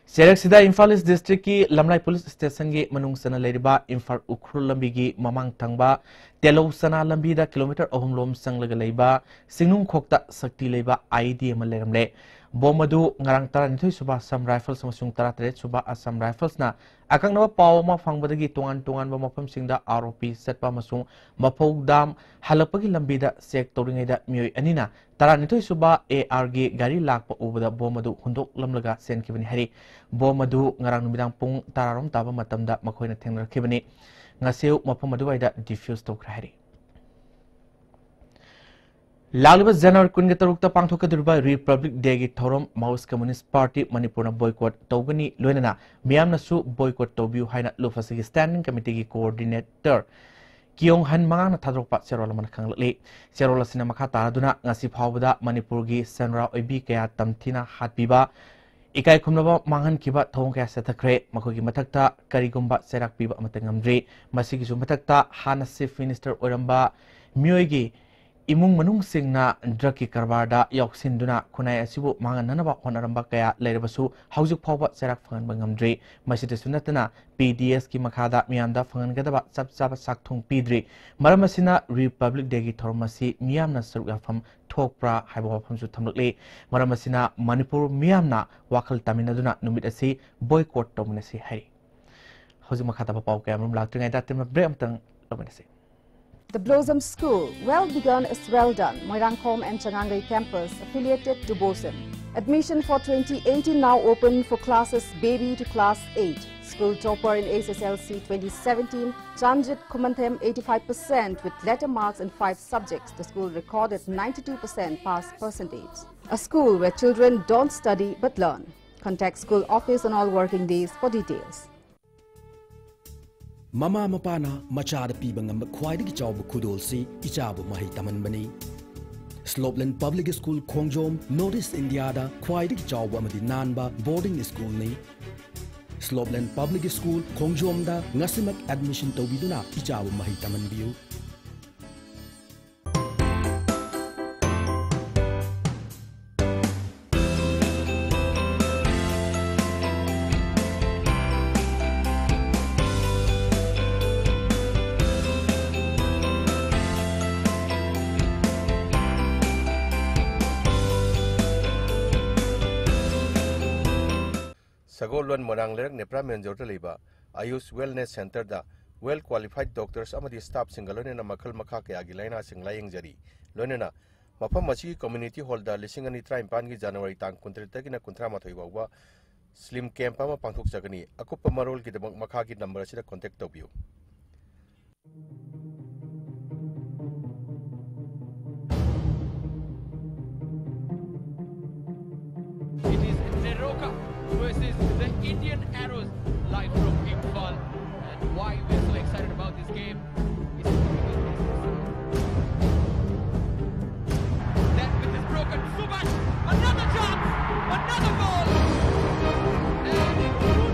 ꯆꯦꯔꯦꯛꯁꯤꯗ ꯏꯝꯐꯥꯜ ꯏꯁ ꯗꯤꯁꯇ꯭ꯔꯤꯛꯀꯤ ꯂꯝꯂꯥꯏ ꯄꯨꯂꯤꯁ ꯁ꯭ꯇꯦꯁꯟꯒꯤ ꯃꯅꯨꯡ ꯆꯟꯅ ꯂꯩꯔꯤꯕ ꯏꯝꯐꯥꯜ ꯎꯈ꯭ꯔꯨꯜ ꯂꯝꯕꯤꯒꯤ ꯃꯃꯥꯡ ꯊꯪꯕ ꯇꯦꯂꯧ ꯆꯅꯥ ꯂꯝꯕꯤꯗ ꯀꯤꯂꯣꯃꯤꯇꯔ ꯑꯍꯨꯝ ꯂꯣꯝ ꯆꯪꯂꯒ ꯂꯩꯕ ꯁꯤꯡꯅꯨꯡꯈꯣꯛꯇ ꯁꯛꯇꯤ ꯂꯩꯕ ꯑꯥꯏ ꯏ ꯗꯤ ꯑꯃ ꯂꯩꯔꯝꯂꯦ꯫ ꯕꯣꯝ ꯑꯗꯨ ꯉꯔꯥꯡ ꯇꯔꯥꯅꯤꯊꯣꯏ ꯁꯨꯕ ꯑꯁꯥꯝ ꯔꯥꯏꯐꯜꯁ ꯑꯃꯁꯨꯡ ꯇꯔꯥꯇꯔꯦꯠ ꯁꯨꯕ ꯑꯁꯥꯝ ꯔꯥꯏꯐꯜꯁꯅ ꯑꯀꯛꯅꯕ ꯄꯥꯎ ꯑꯃ ꯐꯪꯕꯗꯒꯤ ꯇꯣꯉꯥꯟ ꯇꯣꯉꯥꯟꯕ ꯃꯐꯝꯁꯤꯡꯗ ꯑꯥꯔ ꯑꯣ ꯄꯤ ꯆꯠꯄ ꯑꯃꯁꯨꯡ ꯃꯐꯧ ꯗꯥꯝ ꯍꯜꯂꯛꯄꯒꯤ ꯂꯝꯕꯤꯗ ꯆꯦꯛ ꯇꯧꯔꯤꯉꯩꯗ ꯃꯤꯑꯣꯏ ꯑꯅꯤꯅ ꯇꯔꯥꯅꯤꯊꯣꯏ ꯁꯨꯕ ꯑꯦ ꯑꯥꯔꯒꯤ ꯒꯥꯔꯤ ꯂꯥꯛꯄ ꯎꯕꯗ ꯕꯣꯝ ꯑꯗꯨ ꯍꯨꯟꯗꯣꯛꯂꯝꯂꯒ ꯆꯦꯟꯈꯤꯕꯅꯤ ꯍꯥꯏꯔꯤ꯫ ꯕꯣꯝ ꯑꯗꯨ ꯉꯔꯥꯡ ꯅꯨꯃꯤꯗꯥꯡ ꯄꯨꯡ ꯇꯔꯥꯔꯣꯝ ꯇꯥꯕ ꯃꯇꯝꯗ ꯃꯈꯣꯏꯅ ꯊꯦꯡꯅꯔꯛꯈꯤꯕꯅꯤ꯫ ꯉꯁꯤ ꯑꯌꯨꯛ ꯃꯐꯝ ꯑꯗꯨꯋꯥꯏꯗ ꯗꯤꯐ꯭ꯌꯨꯁ ꯇꯧꯈ꯭ꯔꯦ ꯍꯥꯏꯔꯤ꯫ ꯂꯥꯛꯂꯤꯕ ꯖꯅꯋꯥꯔꯤ ꯀꯨꯟꯒ ꯇꯔꯨꯛꯇ ꯄꯥꯡꯊꯣꯛꯀꯗꯧꯔꯤꯕ ꯔꯤꯄꯕ꯭ꯂꯤꯛ ꯗꯦꯒꯤ ꯊꯧꯔꯝ ꯃꯥꯔꯛꯁꯤꯁ꯭ꯠ ꯀꯝꯃ꯭ꯌꯨꯅꯤꯁ꯭ꯠ ꯄꯥꯔꯇꯤ ꯃꯅꯤꯄꯨꯔꯅ ꯕꯣꯏꯀꯣꯠ ꯇꯧꯒꯅꯤ, ꯂꯣꯏꯅꯅ ꯃꯤꯌꯥꯝꯅꯁꯨ ꯕꯣꯏꯀꯣꯠ ꯇꯧꯕꯤꯌꯨ ꯍꯥꯏꯅ ꯂꯨꯞ ꯑꯁꯤꯒꯤ ꯁ꯭ꯇꯦꯟꯗꯤꯡ ꯀꯃꯤꯇꯤꯒꯤ ꯀꯣꯑꯣꯔꯗꯤꯅꯦꯇꯔ ꯀꯤꯌꯣꯡ ꯍꯟ ꯃꯉꯥꯡꯅ ꯊꯥꯗꯣꯔꯛꯄ ꯆꯦꯔꯣꯜ ꯑꯃꯅ ꯈꯪꯂꯛꯂꯤ꯫ ꯆꯦꯔꯣꯜ ꯑꯁꯤꯅ ꯃꯈꯥ ꯇꯥꯔꯗꯨꯅ ꯉꯁꯤ ꯐꯥꯎꯕꯗ ꯃꯅꯤꯄꯨꯔꯒꯤ ꯁꯦꯟꯗ꯭ꯔꯥ ꯑꯣꯏꯕꯤ ꯀꯌꯥ ꯇꯝꯊꯤꯅ ꯍꯥꯠꯄꯤꯕ, ꯏꯀꯥꯏ ꯈꯨꯝꯅꯕ ꯃꯥꯡꯍꯟꯈꯤꯕ ꯊꯧꯑꯣꯡ ꯀꯌꯥ ꯆꯠꯊꯈ꯭ꯔꯦ꯫ ꯃꯈꯣꯏꯒꯤ ꯃꯊꯛꯇ ꯀꯔꯤꯒꯨꯝꯕ ꯆꯩꯔꯥꯛ ꯄꯤꯕ ꯑꯃꯠꯇ ꯉꯝꯗ꯭ꯔꯤ꯫ ꯃꯁꯤꯒꯤꯁꯨ ꯃꯊꯛꯇ ꯍꯥꯟꯅ ꯆꯤꯐ ꯃꯤꯅꯤꯁꯇꯔ ꯑꯣꯏꯔꯝꯕ ꯃꯤꯑꯣꯏꯒꯤ ꯏꯃꯨꯡ ꯃꯅꯨꯡꯁꯤꯡꯅ ꯗ꯭ꯔꯒꯀꯤ ꯀꯔꯕꯥꯔꯗ ꯌꯥꯎꯁꯤꯟꯗꯨꯅ ꯈꯨꯟꯅꯥꯏ ꯑꯁꯤꯕꯨ ꯃꯥꯡꯍꯟꯅꯅꯕ ꯍꯣꯠꯅꯔꯝꯕ ꯀꯌꯥ ꯂꯩꯔꯕꯁꯨ ꯍꯧꯖꯤꯛ ꯐꯥꯎꯕ ꯆꯩꯔꯥꯛ ꯐꯪꯍꯟꯕ ꯉꯝꯗ꯭ꯔꯤ꯫ ꯃꯁꯤꯗꯁꯨ ꯅꯠꯇꯅ ꯄꯤ ꯗꯤ ꯑꯦꯁꯀꯤ ꯃꯈꯥꯗ ꯃꯤꯌꯥꯝꯗ ꯐꯪꯍꯟꯒꯗꯕ ꯆꯞ ꯆꯥꯕ ꯆꯥꯛꯊꯨꯡ ꯄꯤꯗ꯭ꯔꯤ꯫ ꯃꯔꯝ ꯑꯁꯤꯅ ꯔꯤꯄꯕ꯭ꯂꯤꯛ ꯗꯦꯒꯤ ꯊꯧꯔꯝ ꯑꯁꯤ ꯃꯤꯌꯥꯝꯅ ꯁꯔꯨꯛ ꯌꯥꯐꯝ ꯊꯣꯛꯄ꯭ꯔꯥ ꯍꯥꯏꯕ ꯋꯥꯐꯝꯁꯨ ꯊꯝꯂꯛꯂꯤ꯫ ꯃꯔꯝ ꯑꯁꯤꯅ ꯃꯅꯤꯄꯨꯔ ꯃꯤꯌꯥꯝꯅ ꯋꯥꯈꯜ ꯇꯥꯃꯤꯟꯅꯗꯨꯅ ꯅꯨꯃꯤꯠ ꯑꯁꯤ ꯕꯣꯏꯀꯣꯠ ꯇꯧꯃꯤꯟꯅꯁꯤ ꯍꯥꯏꯔꯤ꯫ ꯍꯧꯖꯤꯛ ꯃꯈꯥ ꯇꯥꯕ ꯄꯥꯎ ꯀꯌꯥ ꯃꯔꯨꯝ ꯂꯥꯛꯇ꯭ꯔꯤꯉꯩꯗ ꯑꯇꯦꯟꯕ ꯕ꯭ꯔꯦꯛ ꯑꯃꯇꯪ ꯂꯧꯃꯤꯟꯅꯁꯤ꯫ The Blossom School, well begun is well done. Moirangkhom and Changangei campus, affiliated to BOSEM. Admission for twenty eighteen now open for classes baby to class eight. School topper in H S L C twenty seventeen, Chanjit Khumanthem, eighty-five percent with letter marks in five subjects. The school recorded ninety-two percent pass percentage. A school where children don't study but learn. Contact school office on all working days for details. ꯃꯃꯥ ꯃꯄꯥꯅ ꯃꯆꯥꯗ ꯄꯤꯕ ꯉꯝꯕ ꯈ꯭ꯋꯥꯏꯗꯒꯤ ꯆꯥꯎꯕ ꯈꯨꯗꯣꯜꯁꯤ ꯏꯆꯥꯕꯨ ꯃꯍꯩ ꯇꯝꯍꯟꯕꯅꯤ꯫ ꯁ꯭ꯂꯣꯞꯂꯦꯟ public school ꯈꯣꯡꯖꯣꯝ north east ꯏꯟꯗꯤꯌꯥꯗ ꯈ꯭ꯋꯥꯏꯗꯒꯤ ꯆꯥꯎꯕ ꯑꯃꯗꯤ ꯅꯥꯟꯕ ꯕꯣꯔꯗꯤꯡ ꯁ꯭ꯀꯨꯜꯅꯤ꯫ ꯁ꯭ꯂꯣꯞꯂꯦꯟ ꯄꯕ꯭ꯂꯤꯛ ꯁ꯭ꯀꯨꯜ ꯈꯣꯡꯖꯣꯝꯗ ꯉꯁꯤꯃꯛ ꯑꯦꯗꯃꯤꯁꯟ ꯇꯧꯕꯤꯗꯨꯅ ꯏꯆꯥꯕꯨ ꯃꯍꯩ ꯇꯝꯍꯟꯕꯤꯌꯨ꯫ ꯁꯒꯣꯜꯕꯟ ꯃꯣꯏꯔꯥꯡ ꯂꯩꯔꯛ ꯅꯦꯄ꯭ꯔꯥ ꯃꯦꯟꯖꯣꯔꯗ ꯂꯩꯕ ꯑꯌꯨꯁ ꯋꯦꯜꯅꯦꯁ ꯁꯦꯟꯇꯔꯗ well qualified doctors ꯑꯃꯗꯤ staffꯁꯤꯡꯒ ꯂꯣꯏꯅꯅ ꯃꯈꯜ ꯃꯈꯥ ꯀꯌꯥꯒꯤ ꯂꯥꯏꯅꯥꯁꯤꯡ ꯂꯥꯌꯦꯡꯖꯔꯤ꯫ ꯂꯣꯏꯅꯅ ꯃꯐꯝ ꯑꯁꯤꯒꯤ community hallꯗ ꯂꯤꯁꯤꯡ ꯑꯅꯤ ꯇꯔꯥꯅꯤꯄꯥꯟꯒꯤ ꯖꯅꯋꯥꯔꯤ ꯇꯥꯡ ꯀꯨꯟꯇꯔꯦꯠꯇꯒꯤꯅ ꯀꯨꯟꯊ꯭ꯔꯥ ꯃꯥꯊꯣꯏ ꯐꯥꯎꯕ slim camp ꯑꯃ ꯄꯥꯡꯊꯣꯛꯆꯒꯅꯤ꯫ ꯑꯀꯨꯞꯄ ꯃꯔꯣꯜꯒꯤꯗꯃꯛ ꯃꯈꯥꯒꯤ number ꯑꯁꯤꯗ contact ꯇꯧꯕꯤꯌꯨ꯫ It is Neroka versus the Indian Arrows, live from Imphal. And why we're so excited about this game is that with this broken, Subhash, another chance, another goal. And good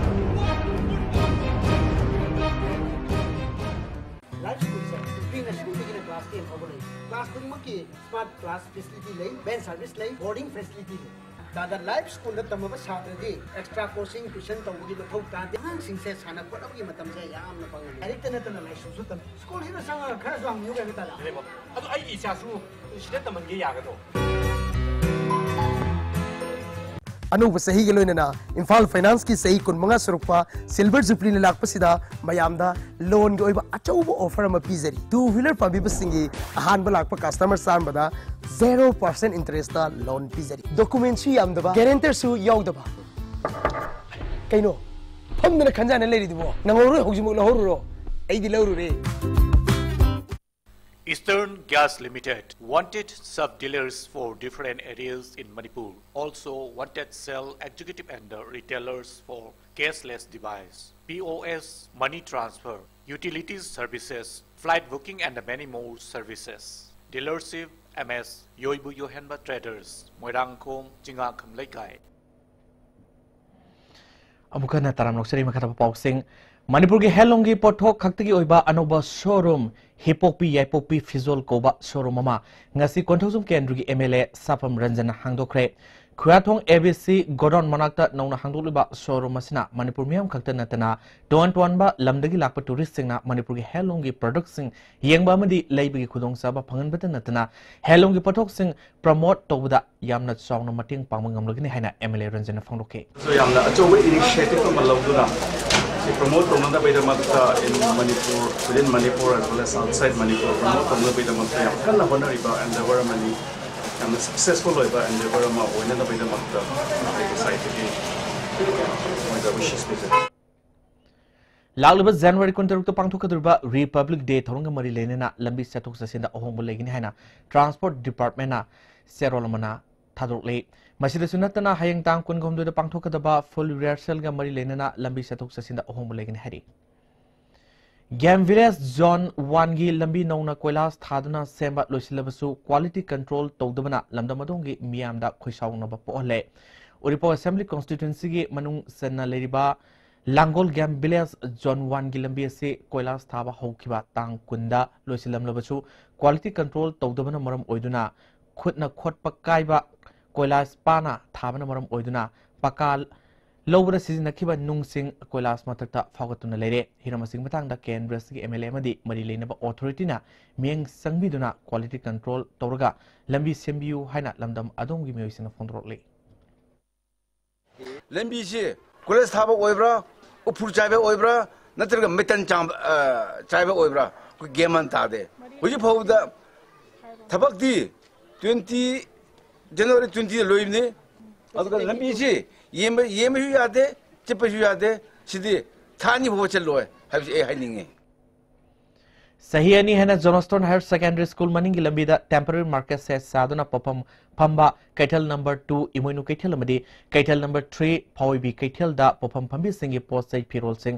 work, good work. Live schoolꯁꯦ ꯄ꯭ꯔꯤ ꯅꯔꯁꯔꯤꯗꯒꯤꯅ class ten ꯐꯥꯎꯕ ꯂꯩ꯫ Class ꯈꯨꯗꯤꯡꯃꯛꯀꯤ smart class facility ꯂꯩ, van service ꯂꯩ, boarding facility ꯂꯩ꯫ ꯇꯥꯗ live schoolꯗ ꯇꯝꯃꯕ ꯁꯥꯇ꯭ꯔꯗꯤ extra coaching tuition ꯇꯧꯕꯒꯤ ꯃꯊꯧ ꯇꯥꯗꯦ꯫ ꯑꯉꯥꯡꯁꯤꯡꯁꯦ ꯁꯥꯟꯅ ꯈꯣꯠꯅꯕꯒꯤ ꯃꯇꯝꯁꯦ ꯌꯥꯝꯅ ꯐꯪꯍꯜꯂꯤ꯫ ꯂꯥꯏꯔꯤꯛꯇ ꯅꯠꯇꯅ ꯂꯥꯏꯁꯨꯁꯨ ꯇꯝꯃꯤ꯫ Schoolꯁꯤꯗ ꯆꯪꯉꯒ ꯈꯔꯁꯨ ꯍꯪꯕꯤꯌꯨ ꯀꯩꯅꯣ ꯇꯥꯗ꯫ ꯑꯗꯨ ꯑꯩꯒꯤ ꯏꯆꯥꯁꯨ ꯁꯤꯗ ꯇꯝꯍꯟꯒꯦ ꯌꯥꯒꯗ꯭ꯔꯣ? ꯑꯅꯧꯕ ꯆꯍꯤꯒ ꯂꯣꯏꯅꯅ ꯏꯝꯐꯥꯜ ꯐꯥꯏꯅꯥꯟꯁꯀꯤ ꯆꯍꯤ ꯀꯨꯟꯃꯉꯥ ꯁꯨꯔꯛꯄ silver jubilee ꯂꯥꯛꯄꯁꯤꯗ ꯃꯌꯥꯝꯗ loanꯒꯤ ꯑꯣꯏꯕ ꯑꯆꯧꯕ offer ꯑꯃ ꯄꯤꯖꯔꯤ꯫ Two wheeler ꯄꯥꯝꯕꯤꯕꯁꯤꯡꯒꯤ ꯑꯍꯥꯟꯕ ꯂꯥꯛꯄ customer ꯆꯥꯝꯃꯗ zero percent interestꯇ loan ꯄꯤꯖꯔꯤ꯫ Documentꯁꯨ ꯌꯥꯝꯗꯕ, guarantorꯁꯨ ꯌꯥꯎꯗꯕ꯫ ꯀꯩꯅꯣ ꯐꯝꯗꯅ ꯈꯟꯖꯥꯅ ꯂꯩꯔꯤꯗꯨꯕꯣ? ꯅꯪꯍꯧꯔꯣꯏ, ꯍꯧꯖꯤꯛꯃꯛ ꯂꯧꯍꯧꯔꯨꯔꯣ, ꯑꯩꯗꯤ ꯂꯧꯔꯨꯔꯦ꯫ Eastern Gas Limited wanted sub-dealers for different areas in Manipur. Also wanted sale executive and the retailers for cashless device, P O S, money transfer, utilities services, flight booking and many more services. Dealership M S Yoibu Yohenba Traders, Moirangkhom, Chingakam Leikai. ꯑꯃꯨꯛ ꯍꯟꯅ ꯇꯔꯥꯝꯅ ꯑꯣꯛꯆꯔꯤ꯫ ꯃꯈꯥ ꯇꯥꯕ ꯄꯥꯎꯁꯤꯡ꯫ ꯃꯅꯤꯄꯨꯔꯒꯤ handloomꯒꯤ ꯄꯣꯠꯊꯣꯛ ꯈꯛꯇꯒꯤ ꯑꯣꯏꯕ ꯑꯅꯧꯕ showroom, ꯍꯤꯄꯣꯛꯄꯤ ꯌꯥꯏꯄꯣꯛꯄꯤ ꯐꯤꯖꯣꯜ ꯀꯧꯕ showroom ꯑꯃ ꯉꯁꯤ ꯀꯣꯟꯊꯧꯖꯝ ꯀꯦꯟꯗ꯭ꯔꯒꯤ M L A ꯁꯥꯐꯝ ꯔꯟꯖꯟꯅ ꯍꯥꯡꯗꯣꯛꯈ꯭ꯔꯦ꯫ Khuyathong A B C godown ꯃꯅꯥꯛꯇ ꯅꯧꯅ ꯍꯥꯡꯗꯣꯛꯂꯤꯕ showroom ꯑꯁꯤꯅ ꯃꯅꯤꯄꯨꯔ ꯃꯤꯌꯥꯝ ꯈꯛꯇ ꯅꯠꯇꯅ ꯇꯣꯉꯥꯟ ꯇꯣꯉꯥꯟꯕ ꯂꯝꯗꯒꯤ ꯂꯥꯛꯄ touristꯁꯤꯡꯅ ꯃꯅꯤꯄꯨꯔꯒꯤ handloomꯒꯤ productꯁꯤꯡ ꯌꯦꯡꯕ ꯑꯃꯗꯤ ꯂꯩꯕꯒꯤ ꯈꯨꯗꯣꯡꯆꯥꯕ ꯐꯪꯍꯟꯕꯇ ꯅꯠꯇꯅ handloomꯒꯤ ꯄꯣꯠꯊꯣꯛꯁꯤꯡ promote ꯇꯧꯕꯗ ꯌꯥꯝꯅ ꯆꯥꯎꯅ ꯃꯇꯦꯡ ꯄꯥꯡꯕ ꯉꯝꯂꯒꯅꯤ ꯍꯥꯏꯅ M L A ꯔꯟꯖꯟꯅ ꯐꯣꯡꯗꯣꯛꯈꯤ꯫ ꯁꯨ ꯌꯥꯝꯅ ꯑꯆꯧꯕ initiative ꯑꯃ ꯂꯧꯗꯨꯅ ꯁꯤ promote ꯇꯧꯅꯅꯕꯒꯤꯗꯃꯛꯇ in Manipur, within Manipur as well as outside Manipur promote ꯇꯧꯅꯕꯒꯤꯗꯃꯛꯇ ꯌꯥꯝ ꯀꯟꯅ ꯍꯣꯠꯅꯔꯤꯕ endeavor ꯑꯃꯅꯤ꯫ ꯌꯥꯝꯅ successful ꯑꯣꯏꯕ endeavor ꯑꯃ ꯑꯣꯏꯅꯅꯕꯒꯤꯗꯃꯛꯇ ꯑꯩꯒꯤ sideꯇꯒꯤ ꯃꯣꯏꯗ wishes ꯄꯤꯖꯔꯤ꯫ ꯂꯥꯛꯂꯤꯕ January ꯀꯨꯟꯇꯔꯨꯛꯇ ꯄꯥꯡꯊꯣꯛꯀꯗꯧꯔꯤꯕ Republic Day ꯊꯧꯔꯝꯒ ꯃꯔꯤ ꯂꯩꯅꯅ ꯂꯝꯕꯤ ꯆꯠꯊꯣꯛ ꯆꯠꯁꯤꯟꯗ ꯑꯍꯣꯡꯕ ꯂꯩꯒꯅꯤ ꯍꯥꯏꯅ Transport Departmentꯅ ꯆꯦꯔꯣꯜ ꯑꯃꯅ ꯊꯥꯗꯣꯔꯛꯂꯤ꯫ ꯃꯁꯤꯗꯁꯨ ꯅꯠꯇꯅ ꯍꯌꯦꯡ ꯇꯥꯡ ꯀꯨꯟꯍꯨꯝꯗꯣꯏꯗ ꯄꯥꯡꯊꯣꯛꯀꯗꯕ full rehearsalꯒ ꯃꯔꯤ ꯂꯩꯅꯅ ꯂꯝꯕꯤ ꯆꯠꯊꯣꯛ ꯆꯠꯁꯤꯟꯗ ꯑꯍꯣꯡꯕ ꯂꯩꯒꯅꯤ ꯍꯥꯏꯔꯤ꯫ Game Village Zone Oneꯒꯤ ꯂꯝꯕꯤ ꯅꯧꯅ ꯀꯣꯏꯂꯥꯁ ꯊꯥꯗꯨꯅ ꯁꯦꯝꯕ ꯂꯣꯏꯁꯤꯜꯂꯕꯁꯨ quality control ꯇꯧꯗꯕꯅ ꯂꯝꯗꯝ ꯑꯗꯣꯝꯒꯤ ꯃꯤꯌꯥꯝꯗ ꯈꯣꯏꯁꯥꯎꯅꯕ ꯄꯣꯛꯍꯜꯂꯦ꯫ ꯎꯔꯤꯄꯣꯛ Assembly Constituencyꯒꯤ ꯃꯅꯨꯡ ꯆꯟꯅ ꯂꯩꯔꯤꯕ ꯂꯥꯡꯒꯣꯜ Game Village Zone Oneꯒꯤ ꯂꯝꯕꯤ ꯑꯁꯤ ꯀꯣꯏꯂꯥꯁ ꯊꯥꯕ ꯍꯧꯈꯤꯕ ꯇꯥꯡ ꯀꯨꯟꯗ ꯂꯣꯏꯁꯤꯜꯂꯝꯂꯕꯁꯨ quality control ꯇꯧꯗꯕꯅ ꯃꯔꯝ ꯑꯣꯏꯗꯨꯅ ꯈꯨꯠꯅ ꯈꯣꯠꯄ ꯀꯥꯏꯕ ꯀꯣꯏꯂꯥꯁ ꯄꯥꯅ ꯊꯥꯕꯅ ꯃꯔꯝ ꯑꯣꯏꯗꯨꯅ ꯄꯀꯥ ꯂꯧꯕꯗ ꯁꯤꯖꯤꯟꯅꯈꯤꯕ ꯅꯨꯡꯁꯤꯡ ꯀꯣꯏꯂꯥꯁ ꯃꯊꯛꯇ ꯐꯥꯎꯒꯠꯇꯨꯅ ꯂꯩꯔꯦ꯫ ꯍꯤꯔꯝ ꯑꯁꯤꯒꯤ ꯃꯇꯥꯡꯗ K N Villagegꯤ M L A ꯑꯃꯗꯤ ꯃꯔꯤ ꯂꯩꯅꯕ authorityꯅ ꯃꯤꯠꯌꯦꯡ ꯆꯪꯕꯤꯗꯨꯅ quality control ꯇꯧꯔꯒ ꯂꯝꯕꯤ ꯁꯦꯝꯕꯤꯌꯨ ꯍꯥꯏꯅ ꯂꯝꯗꯝ ꯑꯗꯣꯝꯒꯤ ꯃꯤꯑꯣꯏꯁꯤꯡꯅ ꯐꯣꯡꯗꯣꯔꯛꯂꯤ꯫ ꯂꯝꯕꯤꯁꯤ ꯀꯣꯏꯂꯥꯁ ꯊꯥꯕ ꯑꯣꯏꯕ꯭ꯔꯥ, ꯎꯐꯨꯜ ꯆꯥꯏꯕ ꯑꯣꯏꯕ꯭ꯔꯥ, ꯅꯠꯇ꯭ꯔꯒ ꯃꯩꯇꯟ ꯆꯥꯝꯕ, ꯑ, ꯆꯥꯏꯕ ꯑꯣꯏꯕ꯭ꯔꯥ, ꯑꯩꯈꯣꯏ ꯒ꯭ꯌꯥꯟ ꯃꯥꯟ ꯇꯥꯗꯦ꯫ ꯍꯧꯖꯤꯛ ꯐꯥꯎꯕꯗ ꯊꯕꯛꯇꯤ twenty, January twentyꯗ ꯂꯣꯏꯕꯅꯤ꯫ ꯑꯗꯨꯒ ꯂꯝꯕꯤꯁꯤ ꯌꯦꯡꯕ, ꯌꯦꯡꯕꯁꯨ ꯌꯥꯗꯦ, ꯆꯠꯄꯁꯨ ꯌꯥꯗꯦ꯫ ꯁꯤꯗꯤ ꯊꯥ ꯑꯅꯤ ꯐꯥꯎꯕ ꯆꯠꯂꯣꯏ ꯍꯥꯏꯕꯁꯤ ꯑꯩ ꯍꯥꯏꯅꯤꯡꯉꯤ꯫ ꯆꯍꯤ ꯑꯅꯤ ꯍꯦꯟꯅ Johnston Higher Secondary School ꯃꯅꯤꯡꯒꯤ ꯂꯝꯕꯤꯗ temporary market shed ꯁꯥꯗꯨꯅ ꯄꯣꯠꯐꯝ ꯐꯝꯕ ꯀꯩꯊꯦꯜ number two ꯏꯃꯣꯏꯅꯨ ꯀꯩꯊꯦꯜ ꯑꯃꯗꯤ ꯀꯩꯊꯦꯜ number three ꯐꯥꯑꯣꯏꯕꯤ ꯀꯩꯊꯦꯜꯗ ꯄꯣꯠꯐꯝ ꯐꯝꯕꯤꯁꯤꯡꯒꯤ ꯄꯣꯠ ꯆꯩ ꯐꯤꯔꯣꯜꯁꯤꯡ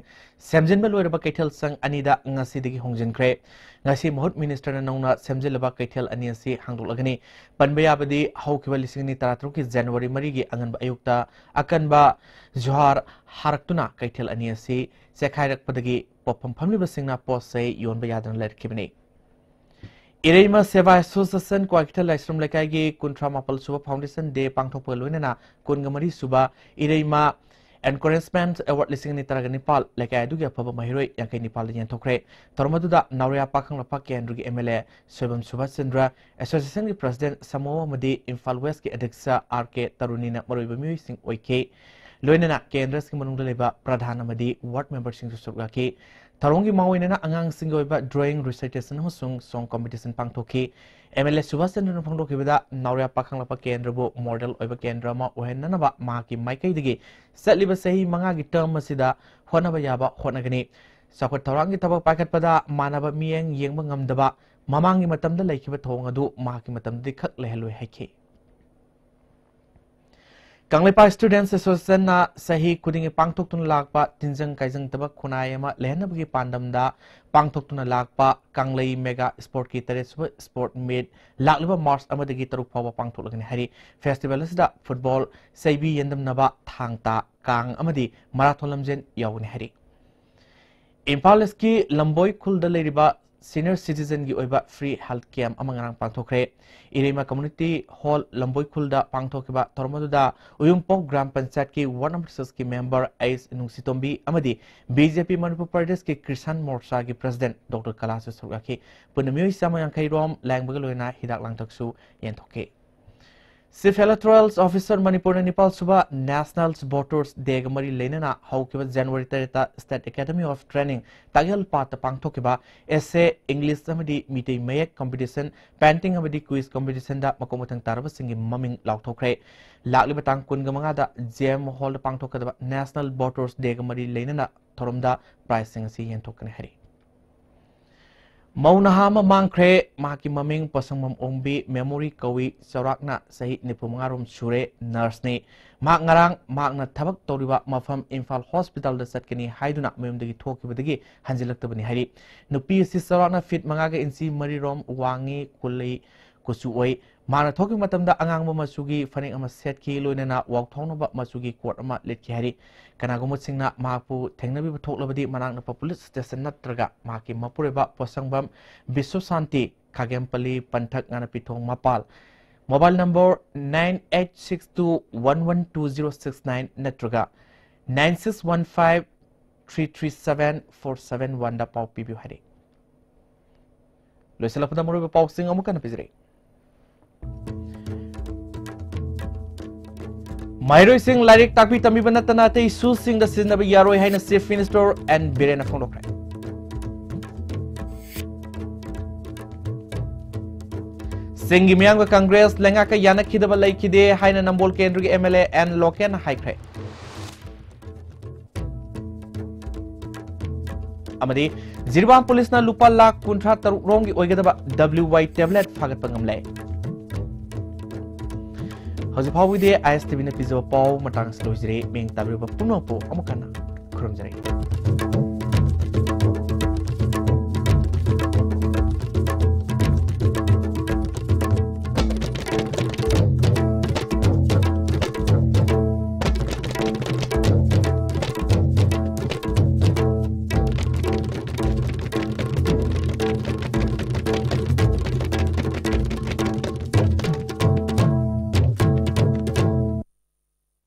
ꯁꯦꯝꯖꯤꯟꯕ ꯂꯣꯏꯔꯕ ꯀꯩꯊꯦꯜ ꯁꯪ ꯑꯅꯤꯗ ꯉꯁꯤꯗꯒꯤ ꯍꯣꯡꯖꯤꯟꯈ꯭ꯔꯦ꯫ ꯉꯁꯤ ꯃꯍꯨꯠ minister ꯅ ꯅꯧꯅ ꯁꯦꯝꯖꯤꯜꯂꯕ ꯀꯩꯊꯦꯜ ꯑꯅꯤ ꯑꯁꯤ ꯍꯥꯡꯗꯣꯛꯂꯒꯅꯤ꯫ ꯄꯟꯕ ꯌꯥꯕꯗꯤ ꯍꯧꯈꯤꯕ ꯂꯤꯁꯤꯡ ꯑꯅꯤ ꯇꯔꯥꯇꯔꯨꯛꯀꯤ January ꯃꯔꯤꯒꯤ ꯑꯉꯟꯕ ꯑꯌꯨꯛꯇ ꯑꯀꯟꯕ ꯖꯨꯍꯥꯔ ꯍꯥꯔꯛꯇꯨꯅ ꯀꯩꯊꯦꯜ ꯑꯅꯤ ꯑꯁꯤ ꯆꯦꯈꯥꯏꯔꯛꯄꯗꯒꯤ ꯄꯣꯠꯐꯝ ꯐꯝꯂꯤꯕꯁꯤꯡꯅ ꯄꯣꯠ ꯆꯩ ꯌꯣꯟꯕ ꯌꯥꯗꯅ ꯂꯩꯔꯛꯈꯤꯕꯅꯤ꯫ ꯏꯔꯩꯃ ꯁꯦꯕꯥ ꯑꯦꯁꯣꯁꯤꯌꯦꯁꯟ ꯀ꯭ꯋꯥꯀꯩꯊꯦꯜ ꯂꯥꯏꯁ꯭ꯔꯝ ꯂꯩꯀꯥꯏꯒꯤ ꯀꯨꯟꯊ꯭ꯔꯥ ꯃꯥꯄꯜ ꯁꯨꯕ ꯐꯥꯎꯟꯗꯦꯁꯟ ꯗꯦ ꯄꯥꯡꯊꯣꯛꯄꯒ ꯂꯣꯏꯅꯅ ꯀꯨꯟꯒ ꯃꯔꯤ ꯁꯨꯕ ꯏꯔꯩꯃ ꯑꯦꯟꯀꯔꯦꯖꯃꯦꯟꯠ ꯑꯦꯋꯥꯔꯗ ꯂꯤꯁꯤꯡ ꯑꯅꯤ ꯇꯔꯥꯒ ꯅꯤꯄꯥꯜ ꯂꯩꯀꯥꯏ ꯑꯗꯨꯒꯤ ꯑꯐꯕ ꯃꯍꯩꯔꯣꯏ ꯌꯥꯡꯈꯩ ꯅꯤꯄꯥꯜꯗ ꯌꯦꯟꯊꯣꯛꯈ꯭ꯔꯦ꯫ ꯊꯧꯔꯝ ꯑꯗꯨꯗ ꯅꯥꯎꯔꯤꯌꯥ ꯄꯥꯈꯪꯂꯥꯛꯄ ꯀꯦꯟꯗ꯭ꯔꯒꯤ ꯑꯦꯝ ꯑꯦꯜ ꯑꯦ ꯁꯣꯏꯕꯝ ꯁꯨꯕꯥꯁ ꯆꯟꯗ꯭ꯔ, ꯑꯦꯁꯣꯁꯤꯌꯦꯁꯟꯒꯤ ꯄ꯭ꯔꯁꯤꯗꯦꯟꯠ ꯁꯃꯨꯍ ꯑꯃꯗꯤ ꯏꯝꯐꯥꯜ ꯋꯦꯁ꯭ꯠꯀꯤ ꯑꯗ꯭ꯌꯛꯁ ꯑꯥꯔ ꯀꯦ ꯇꯔꯨꯅꯤꯅ ꯃꯔꯨꯑꯣꯏꯕ ꯃꯤꯑꯣꯏꯁꯤꯡ ꯑꯣꯏꯈꯤ꯫ ꯂꯣꯏꯅꯅ ꯀꯦꯟꯗ꯭ꯔꯁꯤꯡ ꯃꯅꯨꯡꯗ ꯂꯩꯕ ꯄ꯭ꯔꯙꯥꯟ ꯑꯃꯗꯤ ꯋꯥꯔꯗ ꯃꯦꯝꯕꯔꯁꯤꯡꯁꯨ ꯁꯔꯨꯛ ꯌꯥꯈꯤ꯫ ꯊꯧꯔꯝꯒꯤ ꯃꯥꯡꯑꯣꯏꯅꯅ ꯑꯉꯥꯡꯁꯤꯡꯒꯤ ꯑꯣꯏꯕ drawing, recitation ꯑꯃꯁꯨꯡ song competition ꯄꯥꯡꯊꯣꯛꯈꯤ꯫ ꯑꯦꯝ ꯑꯦꯜ ꯑꯦ ꯁꯨꯕꯥꯁ ꯆꯟꯗ꯭ꯔꯅ ꯐꯣꯡꯗꯣꯛꯈꯤꯕꯗ ꯅꯥꯎꯔꯤꯌꯥ ꯄꯥꯈꯪꯂꯥꯛꯄ ꯀꯦꯟꯗ꯭ꯔꯕꯨ ꯃꯣꯗꯦꯜ ꯑꯣꯏꯕ ꯀꯦꯟꯗ꯭ꯔ ꯑꯃ ꯑꯣꯏꯍꯟꯅꯅꯕ ꯃꯍꯥꯛꯀꯤ ꯃꯥꯏꯀꯩꯗꯒꯤ ꯆꯠꯂꯤꯕ ꯆꯍꯤ ꯃꯉꯥꯒꯤ ꯇꯔꯝ ꯑꯁꯤꯗ ꯍꯣꯠꯅꯕ ꯌꯥꯕ ꯍꯣꯠꯅꯒꯅꯤ꯫ ꯆꯥꯎꯈꯠ ꯊꯧꯔꯥꯡꯒꯤ ꯊꯕꯛ ꯄꯥꯏꯈꯠꯄꯗ ꯃꯥꯟꯅꯕ ꯃꯤꯠꯌꯦꯡ ꯌꯦꯡꯕ ꯉꯝꯗꯕ ꯃꯃꯥꯡꯒꯤ ꯃꯇꯝꯗ ꯂꯩꯈꯤꯕ ꯊꯧꯑꯣꯡ ꯑꯗꯨ ꯃꯍꯥꯛꯀꯤ ꯃꯇꯝꯗꯗꯤ ꯈꯛ ꯂꯩꯍꯜꯂꯣꯏ ꯍꯥꯏꯈꯤ꯫ ꯀꯪꯂꯩꯄꯥꯛ Students Associationꯅ ꯆꯍꯤ ꯈꯨꯗꯤꯡꯒꯤ ꯄꯥꯡꯊꯣꯛꯇꯨꯅ ꯂꯥꯛꯄ ꯇꯤꯟꯖꯪ ꯀꯥꯏꯖꯪꯗꯕ ꯈꯨꯟꯅꯥꯏ ꯑꯃ ꯂꯩꯍꯟꯅꯕꯒꯤ ꯄꯥꯟꯗꯝꯗ ꯄꯥꯡꯊꯣꯛꯇꯨꯅ ꯂꯥꯛꯄ ꯀꯪꯂꯩ Mega Sportꯀꯤ ꯇꯔꯦꯠ ꯁꯨꯕ Sport Meet ꯂꯥꯛꯂꯤꯕ ꯃꯥꯔꯆ ꯑꯃꯗꯒꯤ ꯇꯔꯨꯛ ꯐꯥꯎꯕ ꯄꯥꯡꯊꯣꯛꯂꯒꯅꯤ ꯍꯥꯏꯔꯤ꯫ Festival ꯑꯁꯤꯗ ꯐꯨꯠꯕꯣꯜ, ꯆꯩꯕꯤ ꯌꯦꯟꯗꯝꯅꯕ, ꯊꯥꯡ ꯇꯥ, ꯀꯥꯡ ꯑꯃꯗꯤ ꯃꯔꯥꯊꯣꯟ ꯂꯝꯖꯦꯟ ꯌꯥꯎꯒꯅꯤ ꯍꯥꯏꯔꯤ꯫ ꯏꯝꯐꯥꯜ ꯏꯁ꯭ꯠꯀꯤ ꯂꯝꯕꯣꯏ ꯈꯨꯜꯗ ꯂꯩꯔꯤꯕ senior citizenꯒꯤ ꯑꯣꯏꯕ free health camp ꯑꯃ ꯉꯔꯥꯡ ꯄꯥꯡꯊꯣꯛꯈ꯭ꯔꯦ꯫ ꯏꯔꯩꯃ Community Hall ꯂꯝꯕꯣꯏ ꯈꯨꯜꯗ ꯄꯥꯡꯊꯣꯛꯈꯤꯕ ꯊꯧꯔꯝ ꯑꯗꯨꯗ ꯎꯌꯨꯝꯄꯣꯛ ꯒ꯭ꯔꯥꯝ ꯄꯟꯆꯥꯌꯠꯀꯤ ward number sixꯀꯤ member ꯑꯩꯆ ꯅꯨꯡꯁꯤꯇꯣꯝꯕꯤ ꯑꯃꯗꯤ ꯕꯤ ꯖꯦ ꯄꯤ ꯃꯅꯤꯄꯨꯔ ꯄ꯭ꯔꯗꯦꯁꯀꯤ ꯀ꯭ꯔꯤꯁꯥꯟ ꯃꯣꯔꯆꯥꯒꯤ president ꯗꯣꯛꯇꯔ ꯀꯂꯥꯁꯁꯨ ꯁꯔꯨꯛ ꯌꯥꯈꯤ꯫ ꯄꯨꯟꯅ ꯃꯤꯑꯣꯏ ꯆꯥꯝꯃ ꯌꯥꯡꯈꯩ ꯔꯣꯝ ꯂꯥꯌꯦꯡꯕꯒ ꯂꯣꯏꯅꯅ ꯍꯤꯗꯥꯛ ꯂꯥꯡꯊꯛꯁꯨ ꯌꯦꯟꯊꯣꯛꯈꯤ꯫ Chief Electoral Officer ꯃꯅꯤꯄꯨꯔꯅ ꯅꯤꯄꯥꯜ ꯁꯨꯕ National Voters Dayꯒ ꯃꯔꯤ ꯂꯩꯅꯅ ꯍꯧꯈꯤꯕ January ꯇꯔꯦꯠꯇ State Academy of Training ꯇꯥꯛꯌꯦꯜ ꯄꯥꯠꯇ ꯄꯥꯡꯊꯣꯛꯈꯤꯕ essay, English ꯑꯃꯗꯤ ꯃꯤꯇꯩ ꯃꯌꯦꯛ competition, painting ꯑꯃꯗꯤ quiz competitionꯗ ꯃꯀꯣꯛ ꯃꯊꯪ ꯇꯥꯔꯕꯁꯤꯡꯒꯤ ꯃꯃꯤꯡ ꯂꯥꯎꯊꯣꯛꯈ꯭ꯔꯦ꯫ ꯂꯥꯛꯂꯤꯕ ꯇꯥꯡ ꯀꯨꯟꯒ ꯃꯉꯥꯗ J M Hallꯗ ꯄꯥꯡꯊꯣꯛꯀꯗꯕ National Voters Dayꯒ ꯃꯔꯤ ꯂꯩꯅꯅ ꯊꯧꯔꯝꯗ prizeꯁꯤꯡ ꯑꯁꯤ ꯌꯦꯟꯊꯣꯛꯀꯅꯤ ꯍꯥꯏꯔꯤ꯫ ꯃꯧ ꯅꯍꯥ ꯑꯃ ꯃꯥꯡꯈ꯭ꯔꯦ꯫ ꯃꯍꯥꯛꯀꯤ ꯃꯃꯤꯡ ꯄꯣꯠꯁꯪꯕꯝ ꯑꯣꯡꯕꯤ ꯃꯦꯃꯣꯔꯤ ꯀꯧꯏ꯫ ꯆꯥꯎꯔꯥꯛꯅ ꯆꯍꯤ ꯅꯤꯐꯨ ꯃꯉꯥ ꯔꯣꯝ ꯁꯨꯔꯦ꯫ Nurseꯅꯤ꯫ ꯃꯍꯥꯛ ꯉꯔꯥꯡ ꯃꯍꯥꯛꯅ ꯊꯕꯛ ꯇꯧꯔꯤꯕ ꯃꯐꯝ ꯏꯝꯐꯥꯜ hospitalꯗ ꯆꯠꯀꯅꯤ ꯍꯥꯏꯗꯨꯅ ꯃꯌꯨꯝꯗꯒꯤ ꯊꯣꯛꯈꯤꯕꯗꯒꯤ ꯍꯟꯖꯤꯜꯂꯛꯇꯕꯅꯤ ꯍꯥꯏꯔꯤ꯫ ꯅꯨꯄꯤ ꯑꯁꯤ ꯆꯥꯎꯔꯥꯛꯅ feet ꯃꯉꯥꯒ inch ꯃꯔꯤ ꯔꯣꯝ ꯋꯥꯡꯉꯤ꯫ ꯀꯨꯂꯩ ꯀꯨꯆꯨ ꯑꯣꯏ꯫ ꯃꯍꯥꯛꯅ ꯊꯣꯛꯈꯤꯕ ꯃꯇꯝꯗ ꯑꯉꯥꯡꯕ ꯃꯆꯨꯒꯤ ꯐꯅꯦꯛ ꯑꯃ ꯁꯦꯠꯈꯤ, ꯂꯣꯏꯅꯅ ꯋꯥꯎꯊꯥꯎꯅꯕ ꯃꯆꯨꯒꯤ ꯀꯣꯠ ꯑꯃ ꯂꯤꯠꯈꯤ ꯍꯥꯏꯔꯤ꯫ ꯀꯅꯥꯒꯨꯝꯕꯁꯤꯡꯅ ꯃꯍꯥꯛꯄꯨ ꯊꯦꯡꯅꯕꯤꯕ ꯊꯣꯛꯂꯕꯗꯤ ꯃꯅꯥꯛ ꯅꯛꯄ ꯄꯨꯂꯤꯁ ꯁ꯭ꯇꯦꯁꯟ ꯅꯠꯇ꯭ꯔꯒ ꯃꯍꯥꯛꯀꯤ ꯃꯄꯨꯔꯣꯏꯕ ꯄꯣꯠꯁꯪꯕꯝ ꯕꯤꯁ꯭ꯋꯁꯥꯟꯇꯤ, ꯈꯥꯒꯦꯝꯄꯜꯂꯤ, ꯄꯟꯊꯛ, ꯉꯥꯅꯄꯤꯊꯣꯡ, ꯃꯄꯥꯜ, mobile number nine eight six two one one two zero six nine ꯅꯠꯇ꯭ꯔꯒ nine six one five three three seven four seven one ꯗ ꯄꯥꯎ ꯄꯤꯕꯤꯌꯨ ꯍꯥꯏꯔꯤ꯫ ꯂꯣꯏꯁꯤꯜꯂꯛꯄꯗ ꯃꯔꯨꯑꯣꯏꯕ ꯄꯥꯎꯁꯤꯡ ꯑꯃꯨꯛ ꯍꯟꯅ ꯄꯤꯖꯔꯤ꯫ ꯃꯍꯩꯔꯣꯏꯁꯤꯡ ꯂꯥꯏꯔꯤꯛ ꯇꯥꯛꯄꯤ ꯇꯝꯕꯤꯕ ꯅꯠꯇꯅ ꯑꯇꯩ ꯏꯁꯨꯁꯤꯡꯗ ꯁꯤꯖꯤꯟꯅꯕ ꯌꯥꯔꯣꯏ ꯍꯥꯏꯅ Chief Minister N ꯕꯤꯔꯦꯟꯅ ꯐꯣꯡꯗꯣꯛꯈ꯭ꯔꯦ꯫ ꯁꯤꯡꯒꯤ ꯃꯤꯌꯥꯝꯒ ꯀꯪꯒ꯭ꯔꯦꯁ ꯂꯩꯉꯥꯛꯀ ꯌꯥꯅꯈꯤꯗꯕ ꯂꯩꯈꯤꯗꯦ ꯍꯥꯏꯅ ꯅꯝꯕꯣꯜ ꯀꯦꯟꯗ꯭ꯔꯒꯤ M L A N ꯂꯣꯀꯦꯟꯅ ꯍꯥꯏꯈ꯭ꯔꯦ꯫ ꯑꯃꯗꯤ ꯖꯤꯔꯤꯕꯥꯝ ꯄꯨꯂꯤꯁꯅ ꯂꯨꯄꯥ ꯂꯥꯈ ꯀꯨꯟꯊ꯭ꯔꯥ ꯇꯔꯨꯛ ꯔꯣꯝꯒꯤ ꯑꯣꯏꯒꯗꯕ W Y tablet ꯐꯥꯒꯠꯄ ꯉꯝꯂꯦ꯫ ꯍꯧꯖꯤꯛ ꯐꯥꯎꯕꯒꯤꯗꯤ I S T V ꯅ ꯄꯤꯖꯕ ꯄꯥꯎ ꯃꯇꯥꯡ ꯑꯁꯤꯗ ꯂꯣꯏꯖꯔꯦ꯫ ꯃꯤꯡ ꯇꯥꯕꯤꯔꯕ ꯄꯨꯝꯅꯃꯛꯄꯨ ꯑꯃꯨꯛ ꯍꯟꯅ ꯈꯨꯔꯨꯝꯖꯔꯤ꯫